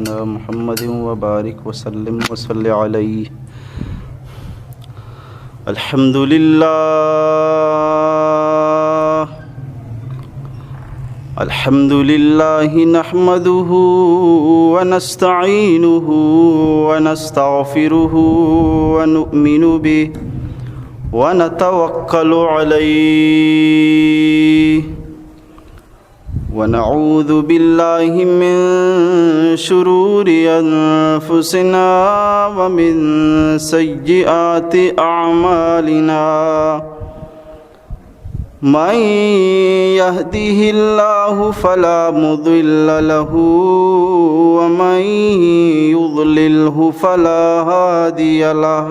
محمد وبارك وسلم وصل عليه. الحمد لله. الحمد لله نحمده ونستعينه ونستغفره ونؤمن به ونتوكل عليه ونعوذ بالله من شرور أنفسنا ومن سيئات أعمالنا. من يهده الله فلا مضل له ومن يضلله فلا هادي له.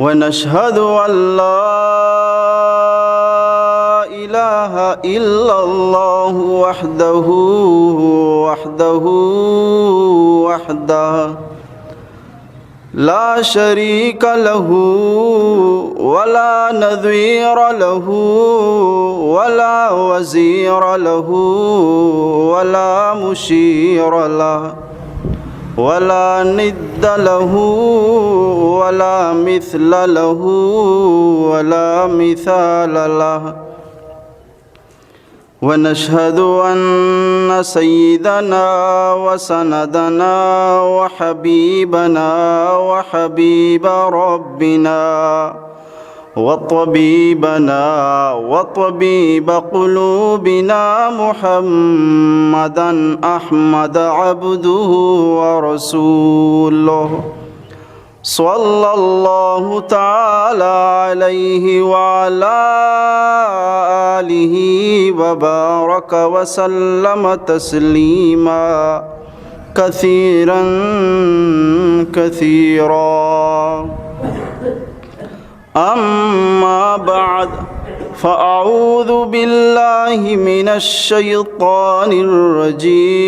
ونشهد أن لا إله إلا الله وحده، وحده، وحده لا شريك له ولا نظير له ولا وزير له ولا مشير له ولا ند له ولا مثل له ولا مثال له. ونشهد أن سيدنا وسندنا وحبيبنا وحبيب ربنا وطبيبنا وطبيب قلوبنا محمدا أحمد عبده ورسوله، صلى الله تعالى عليه وعلى آله وبارك وسلم تسليما كثيرا كثيرا. أما بعد، فأعوذ بالله من الشيطان الرجيم.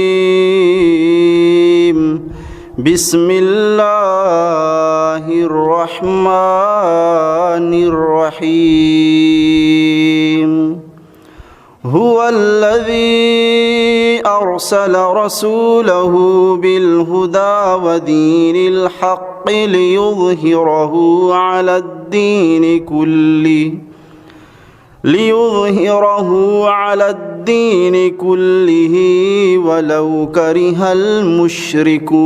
بسم الله الرحمن الرحيم. هو الذي أرسل رسوله بالهدى ودين الحق ليظهره على الدين كله، ليظهره على الدين كله ولو كره المشركون.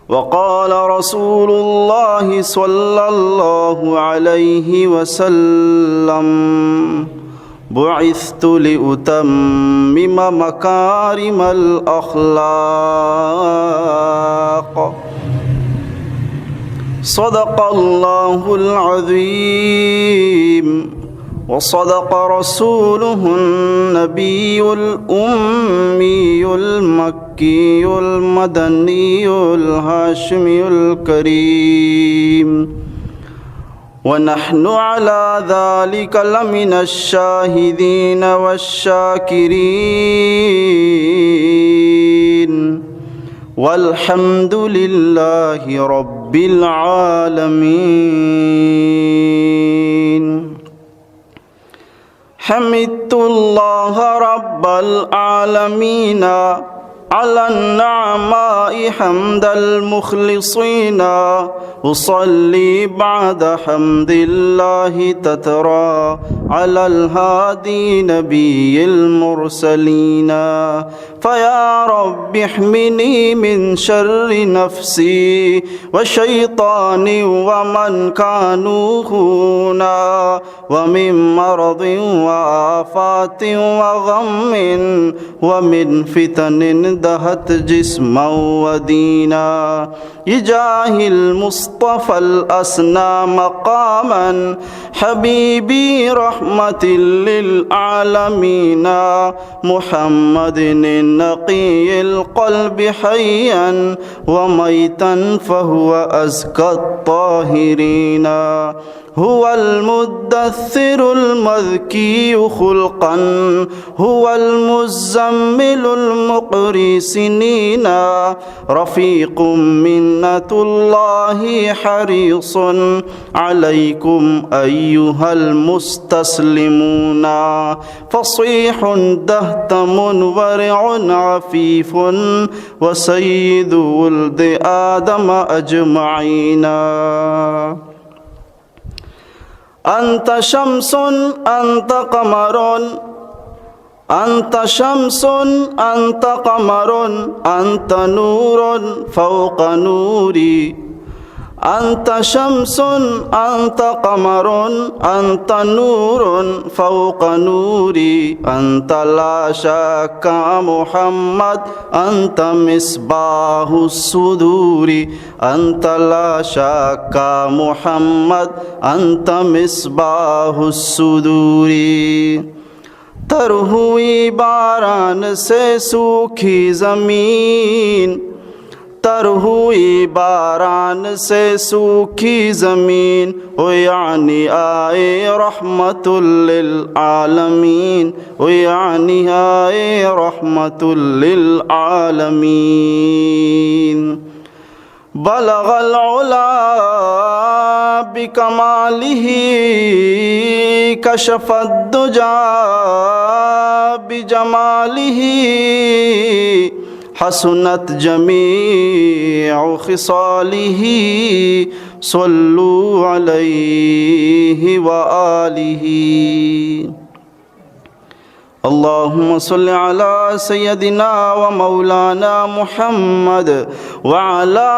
وقال رسول الله صلى الله عليه وسلم: بعثت لأتمم مكارم الأخلاق. صدق الله العظيم وصدق رسوله النبي الأمي المكي المدني الهاشمي الكريم، ونحن على ذلك لمن الشاهدين والشاكرين، والحمد لله رب العالمين. حمدت الله رب العالمين على النعماء حمد المخلصين. أصلي بعد حمد الله تترى على الهادي نبي المرسلين. فيا رب احمني من شر نفسي وشيطاني ومن كانوا هونا، ومن مرض وآفات وغم، ومن فتن دهت جسما ودينا. بجاه المصطفى الأسنى مقاما، حبيبي رحمة للعالمين، محمد النقي القلب حيا وميتا فهو أزكى الطاهرين. هو المدثر المذكي خلقا، هو المزمل المقري سنين، رفيق منة الله حريص عليكم أيها المستسلمون، فصيح دهتم ورع عفيف، وسيد ولد آدم أجمعين. أنت شمس، أنت قمر، أنت شمس، أنت قمر، أنت نور فوق نوري. أنت شمس، أنت قمر، أنت نور فوق نوري. أنت لا شك محمد، أنت مصباح الصدور. أنت لا شك محمد، أنت مصباح الصدور. تر ہوئی باران سے سوکھی زمین، تر ہوئی باران سے سوکھی زمین، او یعنی آئے رحمت للعالمین، او یعنی آئے رحمت للعالمین. بلغ العلا بكماله، كشف الدجى بجماله، حسنت جميع خصاله، صلوا عليه وآله. اللهم صل على سيدنا ومولانا محمد وعلى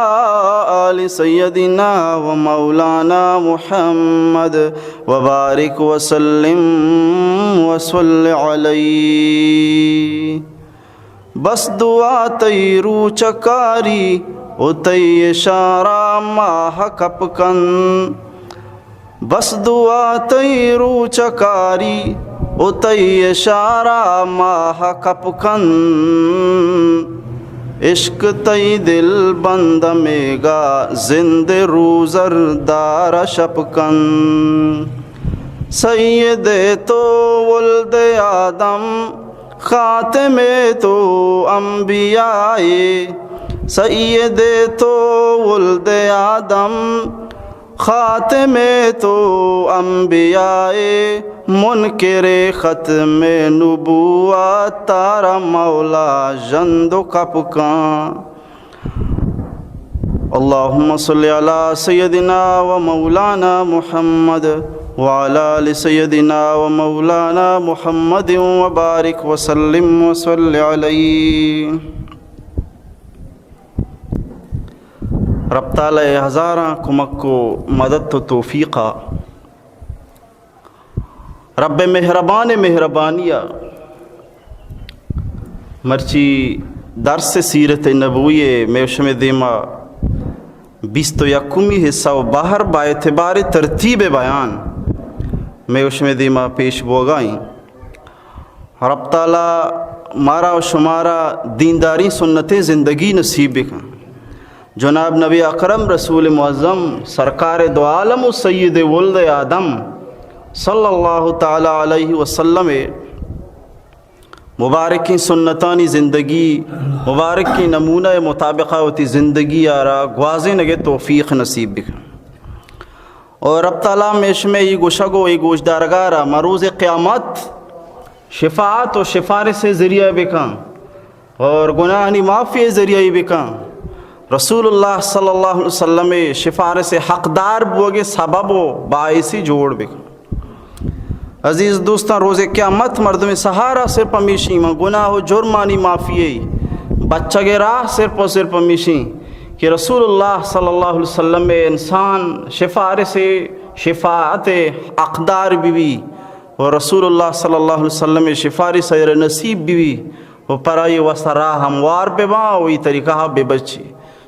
آل سيدنا ومولانا محمد وبارك وسلم وصل عليه. بس دعا تئی روچ کاری و تئی اشارہ ماہ کپ کن. بس دعا تئی روچ کاری و تئی اشارہ ماہ کپ کن. عشق تئی دل بند میگا زند روزر دار شپ کن. سید تو ولد آدم، خاتم تو انبیاء، سید تو ولد آدم، خاتم تو انبیاء، منکر ختم نبوت تارا مولا ژند و کپ کن. اللهم صل على سيدنا ومولانا محمد وعلى آل سيدنا ومولانا محمد وبارك وسلم وصل عليه. رب تعالی ءِ ہزاراں کمک و مدد و توفیقا رب مہربان ءِ مہربانی ءَ مرچی درس سیرت نبوی ءِ مئے شمئے دیما بیست و یکمی حصہ و بہر با اعتبار ترتیب بیان مئے شمئے دیما پیش بوگا ایں. رب تعالی مارا و شمارا دینداریں سنتیں زندگی نصیب بکن. جناب نبی اکرم رسول معظم سرکار دو عالم و سید ولد آدم صلی اللہ تعالی علیہ وسلم ءِ مبارکیں سنتانی زندگی، مبارکیں نمونہ ءِ مطابقا وتی زندگی آرا گوازینگ ءِ توفیق نصیب بکن. اور رب تعالی مئے شمئے ای گوشگ و ای گوشدارگا را مروز قیامت شفاعت و شفارس ذریعہ بکن اور گناہانی معافی ذریعہ بکن. رسول اللہ صلی اللہ علیہ وسلم شفارس حقدار بوگے سبب و باعثی جوڑ بکن. عزیز دوستاں، روز قیامت مردم سہارا صرف ہمیشی من گناہ و جرمانی معافی، بچگ راہ صرف و صرف ہمیشی کہ رسول اللہ صلی اللہ علیہ وسلم انسان شفارس شفاعت حقدار بی بی و رسول اللہ صلی اللہ علیہ وسلم شفارس ءِ نصیب بی بی و پرائی واسطہ راہ ہموار بہ باں و ای طریقہ بہ بچی.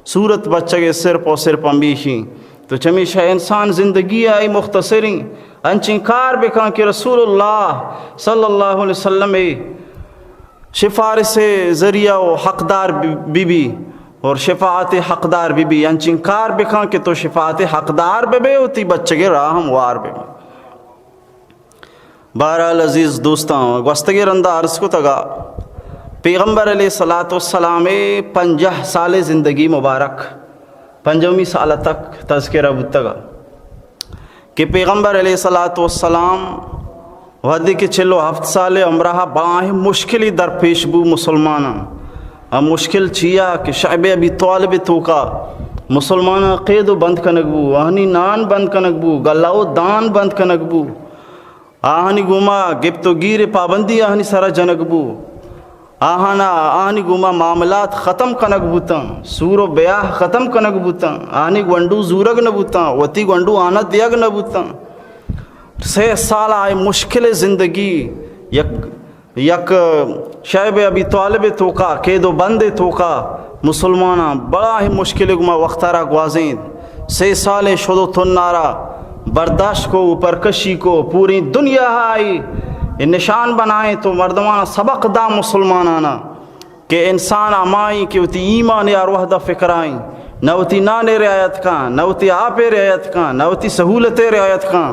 صورت بچگ صرف و صرف ہمیشی. تو چمیشہ انسان زندگی آئی مختصریں انچیں کار بکن کہ رسول اللہ صلی اللہ علیہ وسلم شفارس ذریعہ و حقدار بی بی اور شفاعت حقدار بی بی. انچیں کار بکن کہ تو شفاعت حقدار بہ بے و تی بچگ راہ ہموار بہ بے. بہرحال عزیز دوستاں، گوستگیں رندا عرض کتگا، پیغمبر علیہ الصلوۃ والسلام ءِ پنجاہ سال زندگی مبارک، پنجمی سال تک تذکرہ بوتگ کہ پیغمبر علیہ الصلوۃ والسلام وھدے کہ چل و ہفت سال عمرہ بلاہیں مشکلی درپیش بو مسلماناں۔ آ مشکل چیا کہ شعب ابی طالب توکا مسلماناں قید و بند کنگ بو، آہانی نان بند کنگ بو، گلہ و دان بند کنگ بو۔ آہانی گوما گپت و گیر پابندی آہانی سرا جنگ بو۔ آہانا، آہانی گوما معاملات ختم کنگ بوتاں، سور و بیاہ ختم کنگ بوتاں، آہانی گونڈو زورگ نہ بوتاں، وتی گونڈو آنا دیگ نہ بوتاں۔ سے سال آئے مشکل زندگی یک، یک شعب ابی طالب توکا، قید و بند توکا مسلماناں بلاہیں مشکل گوما وقت را گوازینت۔ سے سالیں شد و تنارا برداشت کو، اوپرکشی کو، پوری دنیا آئی اے نشان بنائیں تو مردماں سبق دا مسلمانانا کہ انسان ہمائیں کہ وتی ایمان یار وحدہ فکرائیں، نہ وتی نانے رعایت کاں، نہ وتی آپے رعایت کاں، نہ وتی سہولتے رعایت کاں۔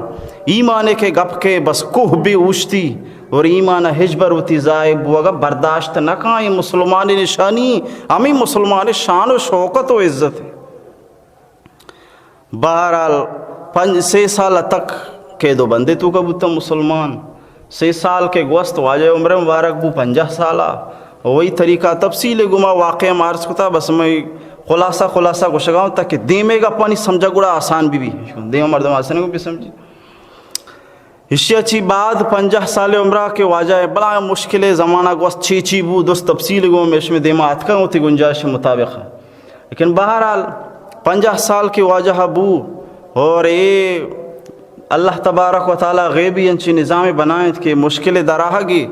ایمانے کہ گپ کے بس کوہ بے اوشتی اور ایمان ہچبر وتی ضائع بوگا برداشت نہ کاں۔ اے مسلمان نشانی، ہمیں مسلمان شان و شوکت و عزت۔ بہرحال، پنج، سے سال تک قید و بندے توکا بوتاں مسلمان۔ سے سال کے گوست واجہ عمر مبارک بو پنجاہ سالا۔ وہی طریقہ تفصیل گما واقعہ ما عرض کتا، بس میں خلاصہ، خلاصہ گوشگاؤں تاکہ دیمے گپانی سمجھا گڑا آسان بھی بھی۔ دیما مردم آسان بھی سمجھی۔ اشیا چی بعد پنجاہ سال عمرہ کے واجہ بلا مشکل زمانہ گوست چی چی بو، دوست تفصیل گو میں شمی دیما آتکا ہوتی گنجائش مطابق۔ لیکن بہرحال، پنجاہ سال کے واجہ بو، اور اے اللہ تبارک و تعالی غیبی انچی نظام بنائیں کہ مشکل دراہگی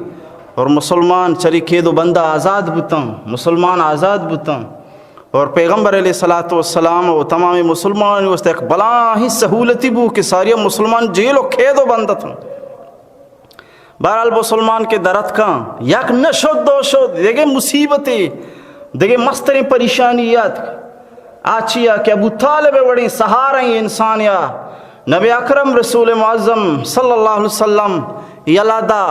اور مسلمان چری قید و بند آزاد بوتاں، مسلمان آزاد بوتاں، اور پیغمبر علیہ الصلوۃ والسلام و تمام مسلمان واسطے ایک بلاہیں سہولتی بو کہ ساری مسلمان جیل و قید و بند اتاں۔ بہرحال مسلمان کے درت کاں، یک نہ شد دو شد، دگہ مصیبتے، دگہ مستریں پریشانی یات۔ آچیا کہ ابو طالب وڑیں سہاریں انسان یا نبی اکرم رسول معظم صلی اللہ علیہ وسلم یلا دا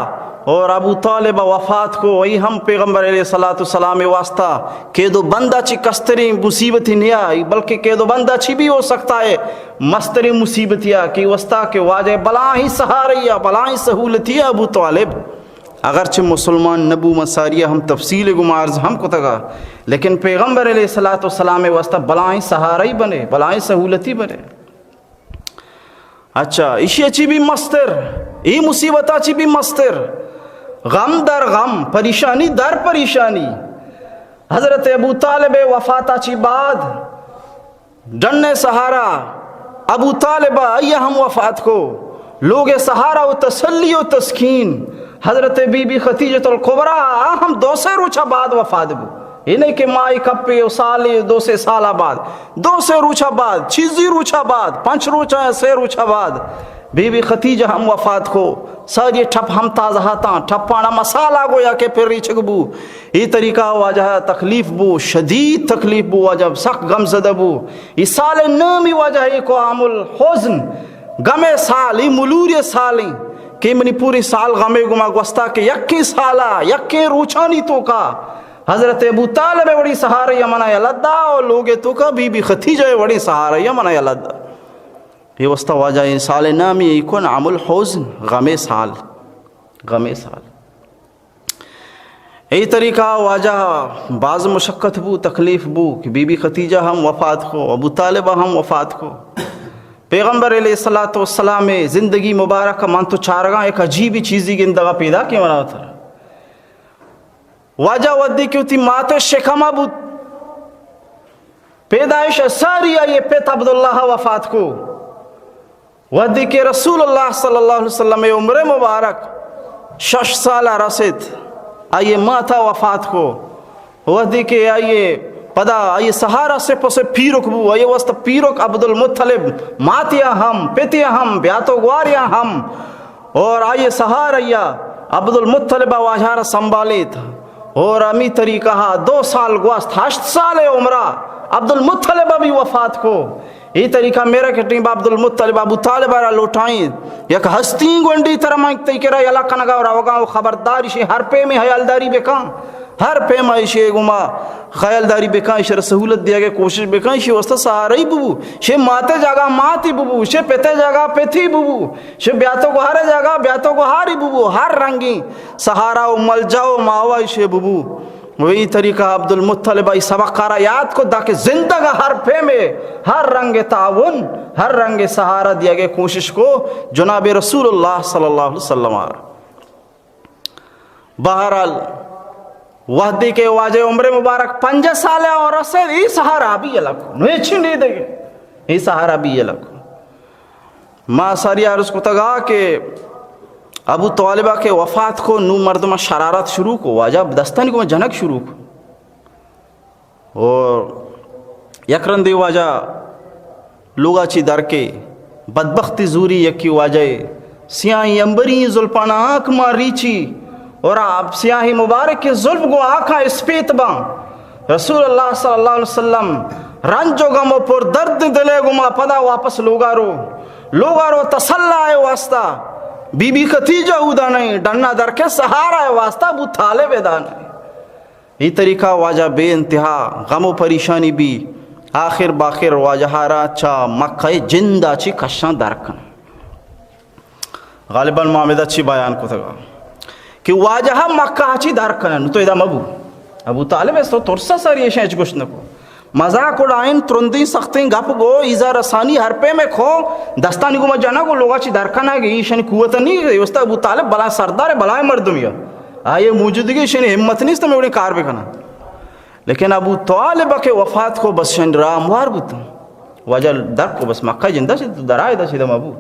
اور ابو طالب وفات کو، وہی ہم پیغمبر علیہ الصلوۃ والسلام واسطہ قید و بندہ چی کستریں مصیبتی نیا، بلکہ قید و بندہ چی بھی ہو سکتا ہے مستریں مصیبتیا کہ وستا کہ واجہ بلاہیں سہاریا، بلاہیں سہولتیا ابو طالب۔ اگرچہ مسلمان نبو، من ساریا ہم تفصیل گما عرض ہم کتگا، لیکن پیغمبر علیہ الصلوۃ والسلام واسطہ بلاہیں سہارئی بنے، بلاہیں سہولتی بنے۔ اچھا، ایشی چی بھی مستر، ای مصیبتا چی بھی مستر، غم در غم، پریشانی در پریشانی۔ حضرت ابو طالب وفاتا چی بعد ڈن سہارا ابو طالب آئی ہم وفات کو، لوگ سہارا و تسلی و تسکین۔ حضرت بی بی خدیجۃ الکبریٰ آ ہم دو سے روچا بعد وفات بو۔ اے نہیں کہ ماہ کپے و سالے دو سے سالا بعد، دو سے روچا بعد، چیزی روچا بعد، پنچ روچا یا سے روچا بعد بی بی خدیجہ ہم وفات کو۔ ساری ٹپ ہم تازہ ہاتاں، ٹپانا مسالہ گویا کہ پر ریچگ بو۔ اے طریقہ واجہ تکلیف بو، شدید تکلیف بو، واجہ سخت غم زدہ بو۔ اے سال نامی واجہ اے کو عام الحزن، غم سال، اے ملوری سال ایں کہ منی پوری سال غمے گما گوستا کہ یکیں سالا، یکیں روچانی توکا حضرت ابو طالب وڑی سہارے منا یلدا اور لوگے توکا بی بی خدیجہ وڑی سہارے منا یلدا۔ اے واسطہ واجہ اے سال نامی اے کن عام الحزن، غمے سال، غمے سال۔ اے طریقہ واجہ باز مشقت بو، تکلیف بو کہ بی بی خدیجہ ہم وفات کو، ابو طالبہ ہم وفات کو۔ پیغمبر علیہ الصلوۃ والسلام زندگی مبارک من تو چارگاں ایک عجیبی چیزی گندگا پیدا کہ منا تر۔ واجہ ودی کہ وتی مات شکما بوت، پیدائش ساری آئی پت عبداللہ وفات کو۔ وہدے کہ رسول اللہ صلی اللہ علیہ وسلم عمر مبارک شش سال رسید، آئی ماتا وفات کو۔ وہدے کہ آئی پدا آئی سہارا سے پسے پیرک بو، آئی واسطہ پیرک عبدالمطلب، ماتیا ہم، پتیا ہم، بیاتو گواریا ہم، اور آئی سہاریا عبدالمطلب واجہارا سنبھالیت۔ اور ہمی طریقہ دو سال گوست، ہشت سال عمرہ عبدالمطلب بھی وفات کو۔ اے طریقہ میرا کہ ٹیم عبدالمطلب ابو طالب را لوٹائیں، یک ہستیں گونڈی تر من تئی کرا یلا کنگا اور اوگاں و خبرداری شی ہر پہ میں حیالداری بکاں۔ ہر پیما ایشی گوما خیالداری بکن، ایشرا سہولت دیگے کوشش بکن، ایشی واسطہ سہارئی ببو، شے ماتے جاگا ماتی ببو، شے پتے جاگا پتی ببو، شے بیاتو گوہارے جاگا بیاتو گوہاری ببو، ہر رنگی سہارا و ملجا و ماوا ایشی ببو۔ و ای طریقہ عبدالمطلب ای سبق را یاد کو، داکہ زندگ ہر پیمے ہر رنگ تعاون، ہر رنگ سہارا دیگے کوشش کو جناب رسول اللہ صلی اللہ علیہ وسلم آرا۔ بہرحال، وہدے کہ واجہ عمر مبارک پنجاہ سال ء اور رسید، ای سہارا بھی الگ نو چنڈی دے، ای سہارا بھی الگ۔ ما ساری عرض کتگا کہ ابو طالبہ کہ وفات کو، نو مردم شرارت شروع کو، واجہ دستانی کو جنگ شروع کو۔ اور یک رندے واجہ لوگا چی در کے، بدبختی زوری یکی واجہ سیاہیں امبری زلپانا آنکھ ماں ریچی اور آپ سیاہیں مبارک زلف گو آنکھاں اسپیت باں۔ رسول اللہ صلی اللہ علیہ وسلم رنج و غم و پر درد دلے گما پدا واپس لوگا رو، لوگا رو تسلا ء واسطہ۔ بی بی خدیجہ اودا نہیں، ڈنا در کے سہارا ء واسطہ ابو طالب ادا نہیں۔ ای طریقہ واجہ بے انتہا غم و پریشانی بی، آخر باخر واجہ را چا مکہ جندا چی کشاں در کن۔ غالباً ما ہمدا چی بیان کتگا کہ واجہ مکہ چی در کن، نو تو ادا مبو۔ ابو طالب است تو ترسا ساری ایشاں ہچ گوشت نکو۔ مزاق اڑائین، ترندیں سختیں گپ گو، ایزا رسانی ہر پیمے کھو، دستانی گوما جنگ و لوگا چی در کنگ، ایشانی قوت نہیں، اے واسطہ ابو طالب بلا سردار، بلائیں مردمی۔ آئی موجودگی ایشانی ہمت نیست ہمیں وڑیں کار بکنن۔ لیکن ابو طالب کہ وفات کو بس شن راہ ہموار بوتن۔ واجہ در کو بس مکہ جندہ سے درائے دا سیدھا مبو۔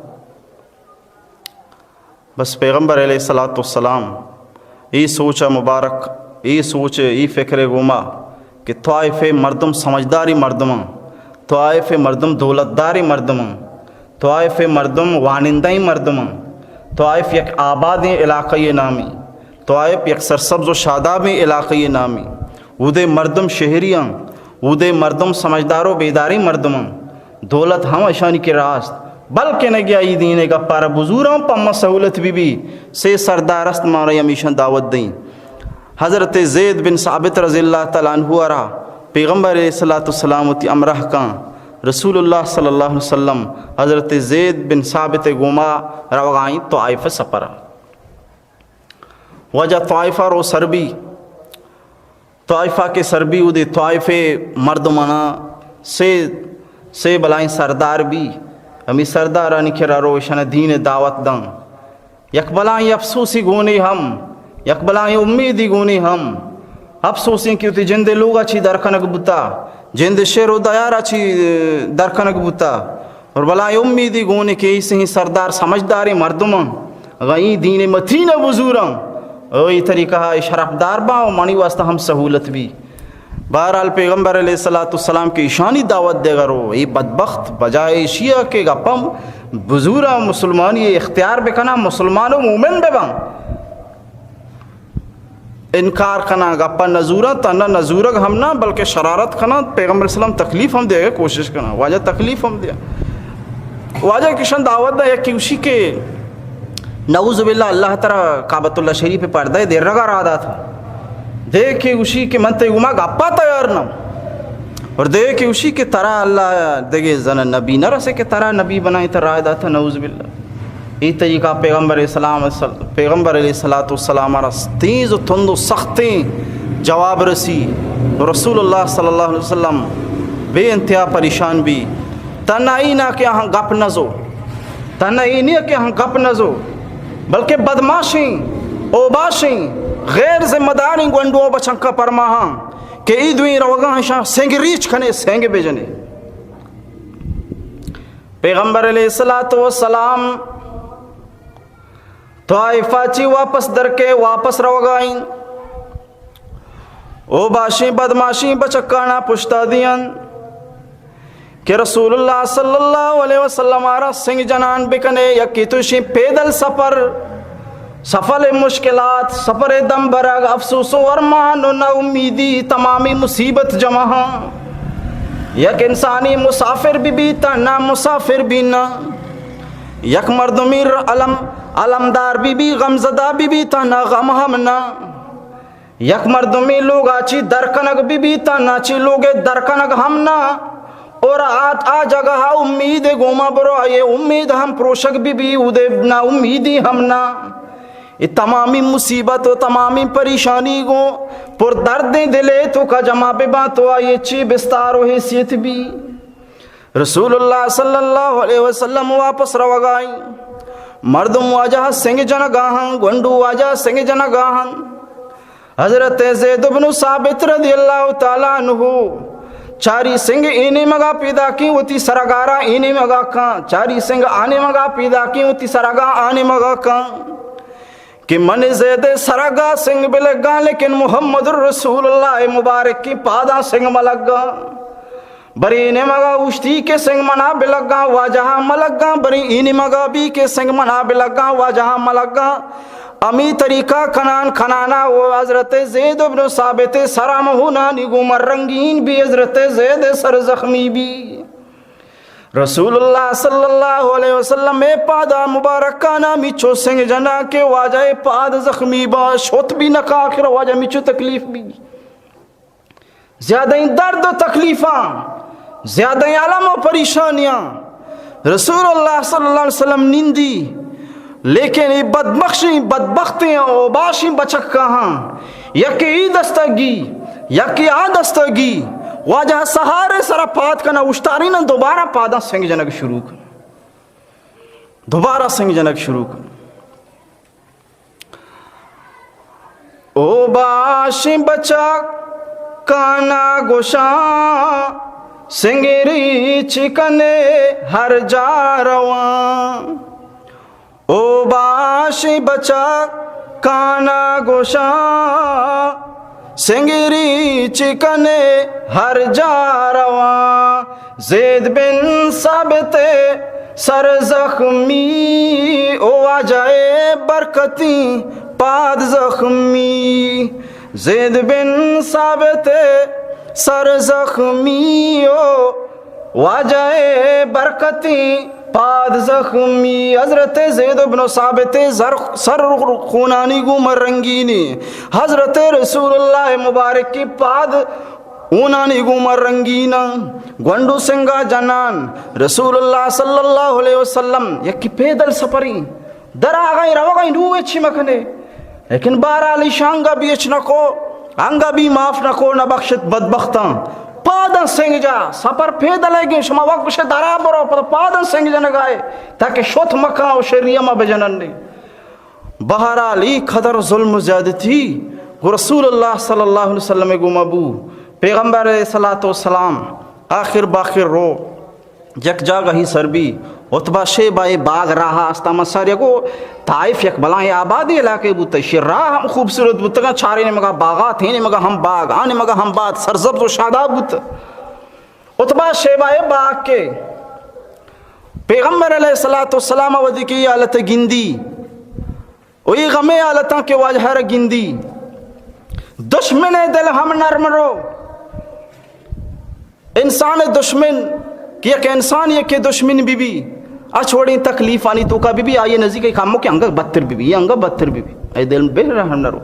بس پیغمبر علیہ الصلوۃ والسلام ای سوچ مبارک، ای سوچ، ای فکر گوما کہ طائف مردم سمجھداری مردماں، طائف مردم دولتداری مردماں، طائف مردم وانندہ مردماں، طائف یک آبادیں علاقہ نامی، طائف یک سرسبز و شادابیں علاقہ نامی، اودے مردم شہریاں، اودے مردم سمجھدار و بیداریں مردماں۔ دولت ہم اشانی کہ راست، بلکہ نگیا ای دین گپارا بزوراں پما سہولت بی بی۔ سے سردار است مارا ہمیشاں دعوت دیں۔ حضرت زید بن ثابت رضی اللہ تعالی عنہ را پیغمبر علیہ الصلوۃ والسلام وتی امراہ کاں۔ رسول اللہ صلی اللہ علیہ وسلم حضرت زید بن ثابت گوما روگائیں طائف سفرا۔ واجہ طائفہ رو سربی، طائفہ کے سربی اودے طائف مردمانا سے، سے بلائیں سردار بی، ہمی سردارانی کرا رو اشانا دین دعوت داں۔ یک بلائیں افسوسی گونے ہم، یک بلائیں امیدی گونے ہم۔ افسوسیں کہ وتی جندے لوگا چی در کنگ بوتا، جندے شہر و دیارا چی در کنگ بوتا۔ اور بلائیں امیدی گونے کہ ایسیں سردار سمجھداریں مردماں، اگاں ای دین متین بزوراں، او ای طریقہ ء شرفدار باں و منی واسطہ ہم سہولت بی۔ بہرحال پیغمبر علیہ الصلوۃ والسلام کہ ایشانی دعوت دیگا رو، ای بدبخت بجائے ایشیا کہ گپم بزوراں مسلمانی اختیار بکناں، مسلمان و مومن بباں، انکار کناں، گپا نزوراں، تنا نزورگ ہم نہ بلکہ شرارت کناں، پیغمبر علیہ السلام تکلیف ہم دیگا کوشش کناں، واجہ تکلیف ہم دیا۔ واجہ کشن دعوت دا یکی گوشی کہ نعوذ باللہ، اللہ ترا کعبۃ اللہ شریف پردہ دے رگا را داتا۔ دے کہ گوشی کہ من تے گما گپا تیار نہ۔ اور دے کہ گوشی کہ ترا اللہ دگے زن نبی نہ رسے کہ ترا نبی بنائیں ترا داتا، نعوذ باللہ۔ ای طریقہ پیغمبر اسلام، پیغمبر علیہ الصلوۃ والسلام را تیز و تند و سختیں جواب رسی۔ رسول اللہ صلی اللہ علیہ وسلم بے انتہا پریشان بی۔ تنہا ای نہ کہ ہم گپ نہ زو، تنہا ای نہ کہ ہم گپ نہ زو، بلکہ بدماشیں، اوباشیں، غیر ذمہ داریں گونڈو بچنکا پرماہاں کہ ای دوئیں روگاں اشاں سنگ ریچ کنے، سنگ بجنے۔ پیغمبر علیہ الصلوۃ والسلام طائفہ چی واپس در کے واپس روگائیں۔ او باشیں بدماشیں بچکانا پشتا دیاں کہ رسول اللہ صلی اللہ علیہ وسلم آرا سنگ جنان بکنے، یکی تو شیں پیدل سفر، سفر مشکلات، سفر دم برگ، افسوس و ارمان و نا امیدی، تمامی مصیبت جمع ہاں۔ یک انسانی مسافر بی بی تا نا مسافر بی نا۔ یک مردمی علم، علمدار بی بی، غمزدہ بی بی تا نا غم ہم نا۔ یک مردمے لوگا چی در کنگ بہ بیت، نہ چی لوگے در کنگ ہم نہ۔ اور آ، آ جگہ امید گوما برو، آئیے امید ہم پروشگ بہ بی، اودے نا امیدی ہم نہ۔ اے تمامی مصیبت و تمامی پریشانی گوں پر دردیں دلے توکا جمع بہ باں، تو آئیے چی بستار و حیثیت بی؟ رسول اللہ صلی اللہ علیہ وسلم واپس روگائی۔ مردم واجہ سنگ جنگا ہن، گونڈو واجہ سنگ جنگا ہن۔ حضرت زید بن ثابت رضی اللہ تعالی عنہ چاری سنگ اینے مگا پیدا کی وتی سرگارا اینے مگا کان، چاری سنگ آنے مگا پیدا کی وتی سرگا آنے مگا کان۔ کہ من زید سرگا سنگ بلگاں، لیکن محمد الرسول اللہ مبارک کی پاداں سنگ ملگاں۔ برے نیمگا اوشتی کہ سنگ منا بلگاں، واجہاں ملگاں، برے ای نیمگا بی کہ سنگ منا بلگاں، واجہاں ملگاں۔ امی طریقہ کنان کنانا و حضرت زید ابن ثابت سرا مہونانی گوما رنگین بی، حضرت زید سر زخمی بی۔ رسول اللہ صلی اللہ علیہ وسلم اے پادا مبارکانا میچو سنگ جنا کہ واجہ پاد زخمی با، شوت بی نکا، آخر واجہ میچو تکلیف بی۔ زیادہ این درد و تکلیفاں، زیادہ این علم و پریشانیاں رسول اللہ صلی اللہ علیہ وسلم نندی۔ لیکن اے بدبخشیں، بدبختیں اوباشیں بچکاں، یکے ای دستگی، یکے آ دستگی، واجہ سہارے سرا پاد کنا، اشتاری نہ دوبارہ پاداں سنگ جنگ شروع کن، دوبارہ سنگ جنگ شروع کن۔ او باشیں بچکانا گوشاں، سنگری چکنے ہر جا رواں۔ او باشیں بچکانا گوشاں، سنگری چکنے ہر جا رواں۔ زید بن ثابت سر زخمی، او واجہ برکتی پاد زخمی۔ زید بن ثابت سر زخمی، او واجہ برکتی پاد زخمی۔ حضرت زید بن ثابت زر-، سر خونانی گوما رنگینی۔ حضرت رسول اللہ مبارک کی پاد اونانی گوما رنگیناں، گونڈو سنگا جنان۔ رسول اللہ صلی اللہ علیہ وسلم یکی پیدل سپری، در آغائی روغائی نو اچی مکنے۔ لیکن بہرحال ایشاں انگا بی اچ نکو، انگا بی معاف نکو، نہ بخشت بدبختاں۔ پاداں سنگ جا، سپر پیدل ہے گے، شما وقت گوشے درا برو، پدا پاداں سنگ جنگائے، تاکہ شوت مکاں و شریعہ ما بجنن نے۔ بہرحال، ای قدر ظلم و زیادتی گو رسول اللہ صلی اللہ علیہ وسلم گو مبو۔ پیغمبر علیہ الصلوۃ والسلام آخر باخر رو یک جاگہی سر بی، عتبہ شیبہ باغ راہ استا، من سر یگو طائف یک بلائیں آبادی علاقے بوتا، شی راہ ہم خوبصورت بوتگا، چارے نمگا باغات، ہیں نمگا ہم باغ، آ نمگا ہم باغ، سرسبز و شاداب بوتا۔ عتبہ شیبہ باغ کے پیغمبر علیہ الصلوۃ والسلام ودی کی حالت گندی، و ای غمیں حالتاں کہ واجہ را گندی، دشمن دل ہم نرم رو۔ انسان دشمن کہ یک انسان یک دشمن بی بی، اچ وڑیں تکلیفانی توکا بی بی، آئی نزدیک کامو کہ انگا بدتر بی بی، انگا بدتر بی بی، اے دل بے رحم نہ رو۔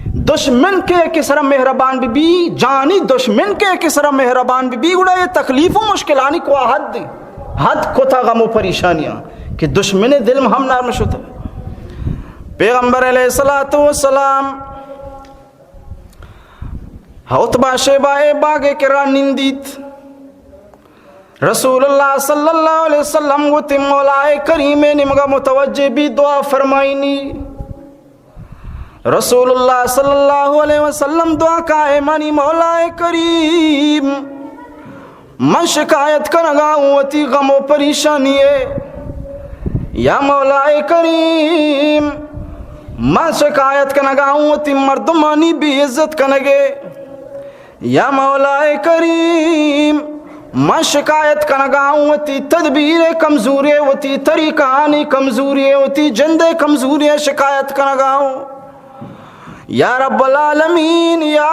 دشمن کے کے سر مہربان بی بی، جانی دشمن کے کے سر مہربان بی بی، گڑا یہ تکلیف و مشکلانی کو حد دی، حد کتا غم و پریشانیاں کہ دشمن دل ہم نرم شتا۔ پیغمبر علیہ الصلوۃ والسلام عتبہ شیبہ باغ کرا نندیت۔ رسول اللہ صلی اللہ علیہ وسلم گوتی، مولائے کریم نمگا متوجہ بی، دعا فرمائنی۔ رسول اللہ صلی اللہ علیہ وسلم دعا کائے، منی مولائے کریم، من شکایت کنگا ہوں وتی غم و پریشانی ہے۔ یا مولائے کریم، من شکایت کنگا ہوں وتی مردمانی بے عزت کنگے۔ یا مولائے کریم، من شکایت کنگا ہوں وتی تدبیر کمزوری، وتی طریقہانی کمزوری، وتی جند کمزوری شکایت کنگا ہوں۔ یا رب العالمین، یا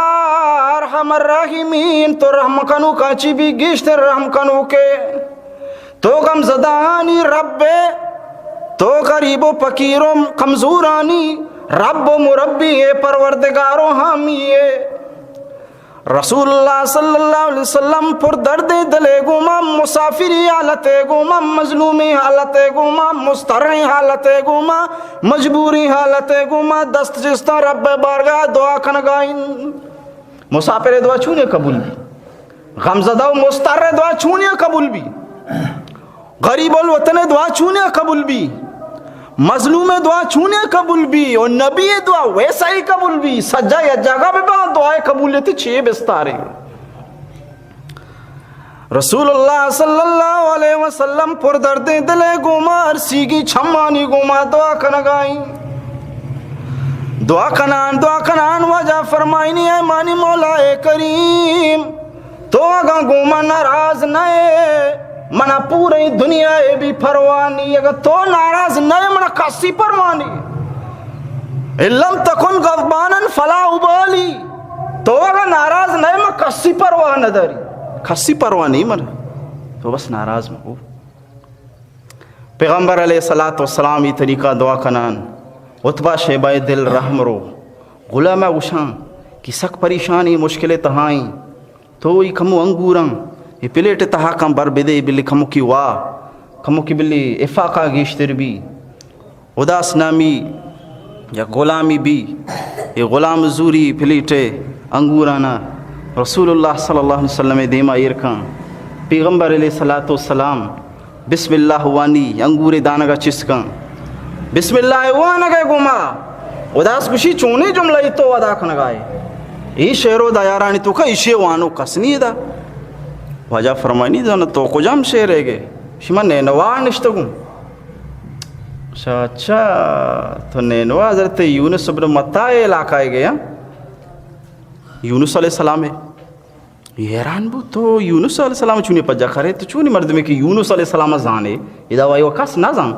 ارحم الراحمین، تو رحم کنوکاں چی بی گیشتر رحم کنوکے۔ تو غم زدہانی رب ئے، تو غریب و فقیر و کمزورانی رب و مربی ئے، پروردگار و حامی ئے۔ رسول اللہ صلی اللہ علیہ وسلم پر دردیں دلے گوما، مسافری حالتے گوما، مظلومی حالتے گوما، مضطریں حالتے گوما، مجبوری حالتے گوما دست چستاں رب بارگاہ دعا کنگائیں۔ مسافر دعا چونیں قبول بی؟ غمزدہ و مضطر دعا چونیں قبول بی؟ غریب الوطن دعا چونیں قبول بی؟ مظلوم دعا چونیں قبول بی؟ و نبی دعا ویسا ہی قبول بی؟ سجا یا جگہ بہ باں، دعائے قبولیت چے بستارے؟ رسول اللہ صلی اللہ علیہ وسلم پر دردیں دلے گوما، ارسیگی چمانی گوما دعا کنگائیں۔ دعا کنان، دعا کنان واجہ فرمائنی، اے مانی مولا، اے کریم، تو اگاں گوما ناراض نہ ئے، منا پوریں دنیا ئے بی پرواہ نی۔ اگاں تو ناراض نہ ئے، منا کسی پرواہ نی۔ ان لم تکن غضبانا فلا ابالی۔ تو اگاں ناراض نہ ئے، من کسی پرواہ نہ داری، کسی پرواہ نی منا۔ تو بس ناراض مہ بو۔ پیغمبر علیہ الصلوۃ والسلام ای طریقہ دعا کنان، عتبہ شیبہ دل رحم رو، غلامہ گوشاں کہ سک پریشانی مشکل تہائیں، تو ای کمو انگوراں ای پلیٹ تہا کن بر بدے، بلی کمو کی وا، کمو کی بلی افاقہ گیشتر بی۔ اداس نامی یک غلامی بی، اے غلام زوری پلیٹ انگورانا رسول اللہ صلی اللہ علیہ وسلم دیما ایر کن۔ پیغمبر علیہ الصلوۃ والسلام بسم اللہ وانی، انگورے دانگا چست کن۔ بسم اللہ وانگے گوما اداس گوشی، چونیں جملہ ای تو ادا کنگائے؟ ای شعر و دیارانی توکا ایشی وانو کس نی دا۔ واجہ فرمائنی، زانا تو کجام شعر ئے گے؟ شما نینوا نشتگوں۔ اچھا، اچھا، تو نینوا حضرت یونس ابن متی علاقہ ئے گے، ہاں؟ یونس علیہ السلام ئے۔ یہ حیران بو، تو یونس علیہ السلام چونی پجا کرے، تو چونی مردمے کہ یونس علیہ السلام زانے، ادا وائی و کس نہ زان۔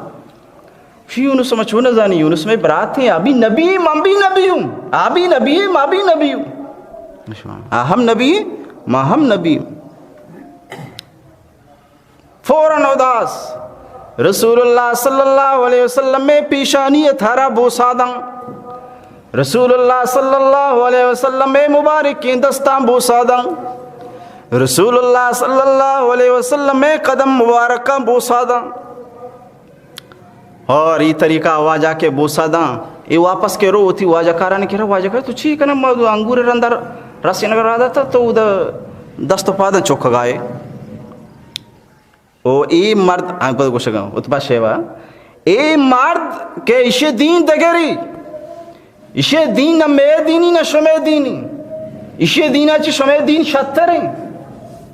شی یونس ما چون زانی، یونس میں برات ہیں، ابھی نبی، من بھی نبی ہوں، ابھی نبی، ما بھی نبی ہوں۔ آ ہم نبی، ما ہم نبی۔ فوراً اداس رسول اللہ صلی اللہ علیہ وسلم میں پیشانی تھارا بوسا داں۔ رسول اللہ صلی اللہ علیہ وسلم میں مبارکیں دستاں بوسا داں۔ رسول اللہ صلی اللہ علیہ وسلم میں قدم مبارکاں بوسا داں۔ اور ای طریقہ واجہ کے بوسا داں، ای واپس کے رو ہوتی واجہ کارانی کے رو، واجہ کار تو چی کنا، ما انگور رندر رسی نگر رادا تا تو ادا دست و پاداں چوک گائے۔ او اے مرد، آں، پد گوشگاں، عتبہ شیبہ، اے مرد کہ ایشی دین دگری، ایشی دین نہ مے دینی نہ شمے دینی، ایشی دینا چی شمے دین شتریں۔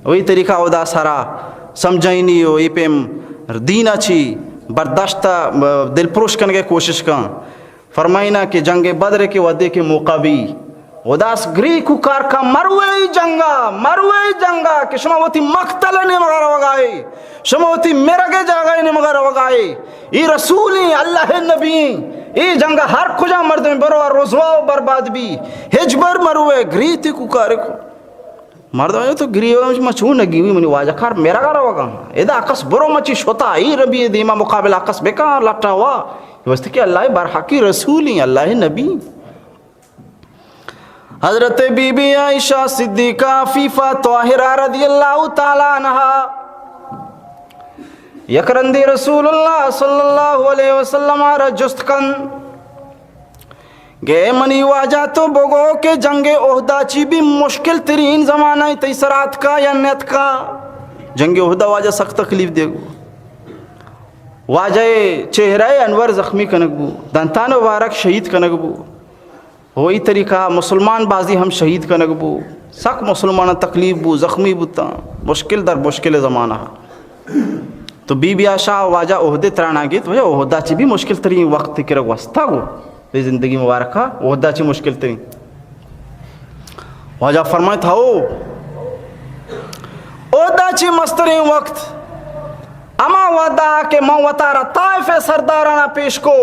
وہی طریقہ ادا سرا سمجھائینی و اے پیم دینا چی برداشت دل پروش کنگے کوشش کن۔ فرمائینا کہ جنگ بدر کے وھدے کہ موقع بی، اداس گری کوکار کا، مروے ای جنگا، مروے ای جنگا کہ شما وتی مقتل نیمگا روگائے، شما وتی مرگ جاگہ نیمگا روگائے۔ ای رسولیں، اللہ نبی، ای جنگا ہر کجا مردم برو رسوا و برباد بی، ہچبر مروے، گری تی کوکار کو۔ مردم تو گری، ما چون نگی، منی واجہ کار مرگا روگا۔ ادا کس برو مچی شتا، ای ربی دیما مقابلہ کس بکا لٹا وا۔ واسطے کہ اللہ برحقی رسولیں، اللہ نبی۔ حضرت بی بی عائشہ صدیقہ عفیفہ طاہرہ رضی اللہ تعالی عنہا یک رندی رسول اللہ صلی اللہ علیہ وسلم را جست کن کہ اے منی واجہ تو بگو کہ جنگ احدا چی بھی مشکل ترین زمانہ تئی سرا اتکا یا نیتکا؟ جنگ احدا واجہ سخت تکلیف دے گو۔ واجہ چہرہ انور زخمی کنگ بو، دنتان مبارک شہید کنگ بو۔ و ای طریقہ مسلمان بازی ہم شہید کنگ بو، سک مسلمان تکلیف بو، زخمی بوتاں، مشکل در مشکل زمانہ۔ تو بی بی عائشہ واجہ عہدے ترانا گیت، واجہ عہدہ چی بھی مشکل ترین وقت کرا گوستا گو، بے زندگی مبارکہ عہدہ چی مشکل ترین۔ واجہ فرمائیت، ہو، عہدہ چی مسترین وقت ہما وہدا کہ من وتارا طائف سردارانا پیش کو،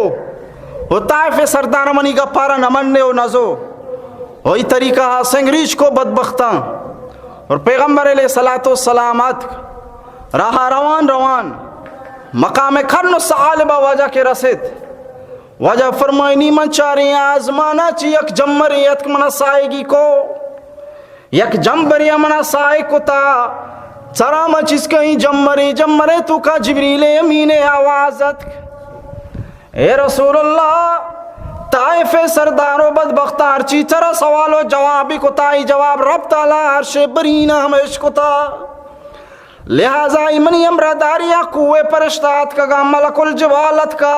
و طائف سردار منی گپارا نہ منے و نزو، و ای طریقہ سنگریچ کو بدبختاں۔ اور پیغمبر علیہ الصلوۃ والسلام اتک، راہ روان روان مقام قرن و ثعالبہ واجہ کے رسیت۔ واجہ فرمائنی، من چاریں آزمانا چی یک جمبرے اتک منا سائگی کو، یک جمبرے منا سائے کتا، سرا ما چیز کہیں جمبرے، جمبرے توکا جبریل امین آواز اتک، اے رسول اللہ، طائف سردار و بدبخت ہرچی ترا سوال و جوابی کتا، ای جواب رب تعالی عرش برینا ہمیش کتا۔ لہذا ای منی امرہ داریا کوہ پرشتہ اتکگا، ملک الجبال اتکا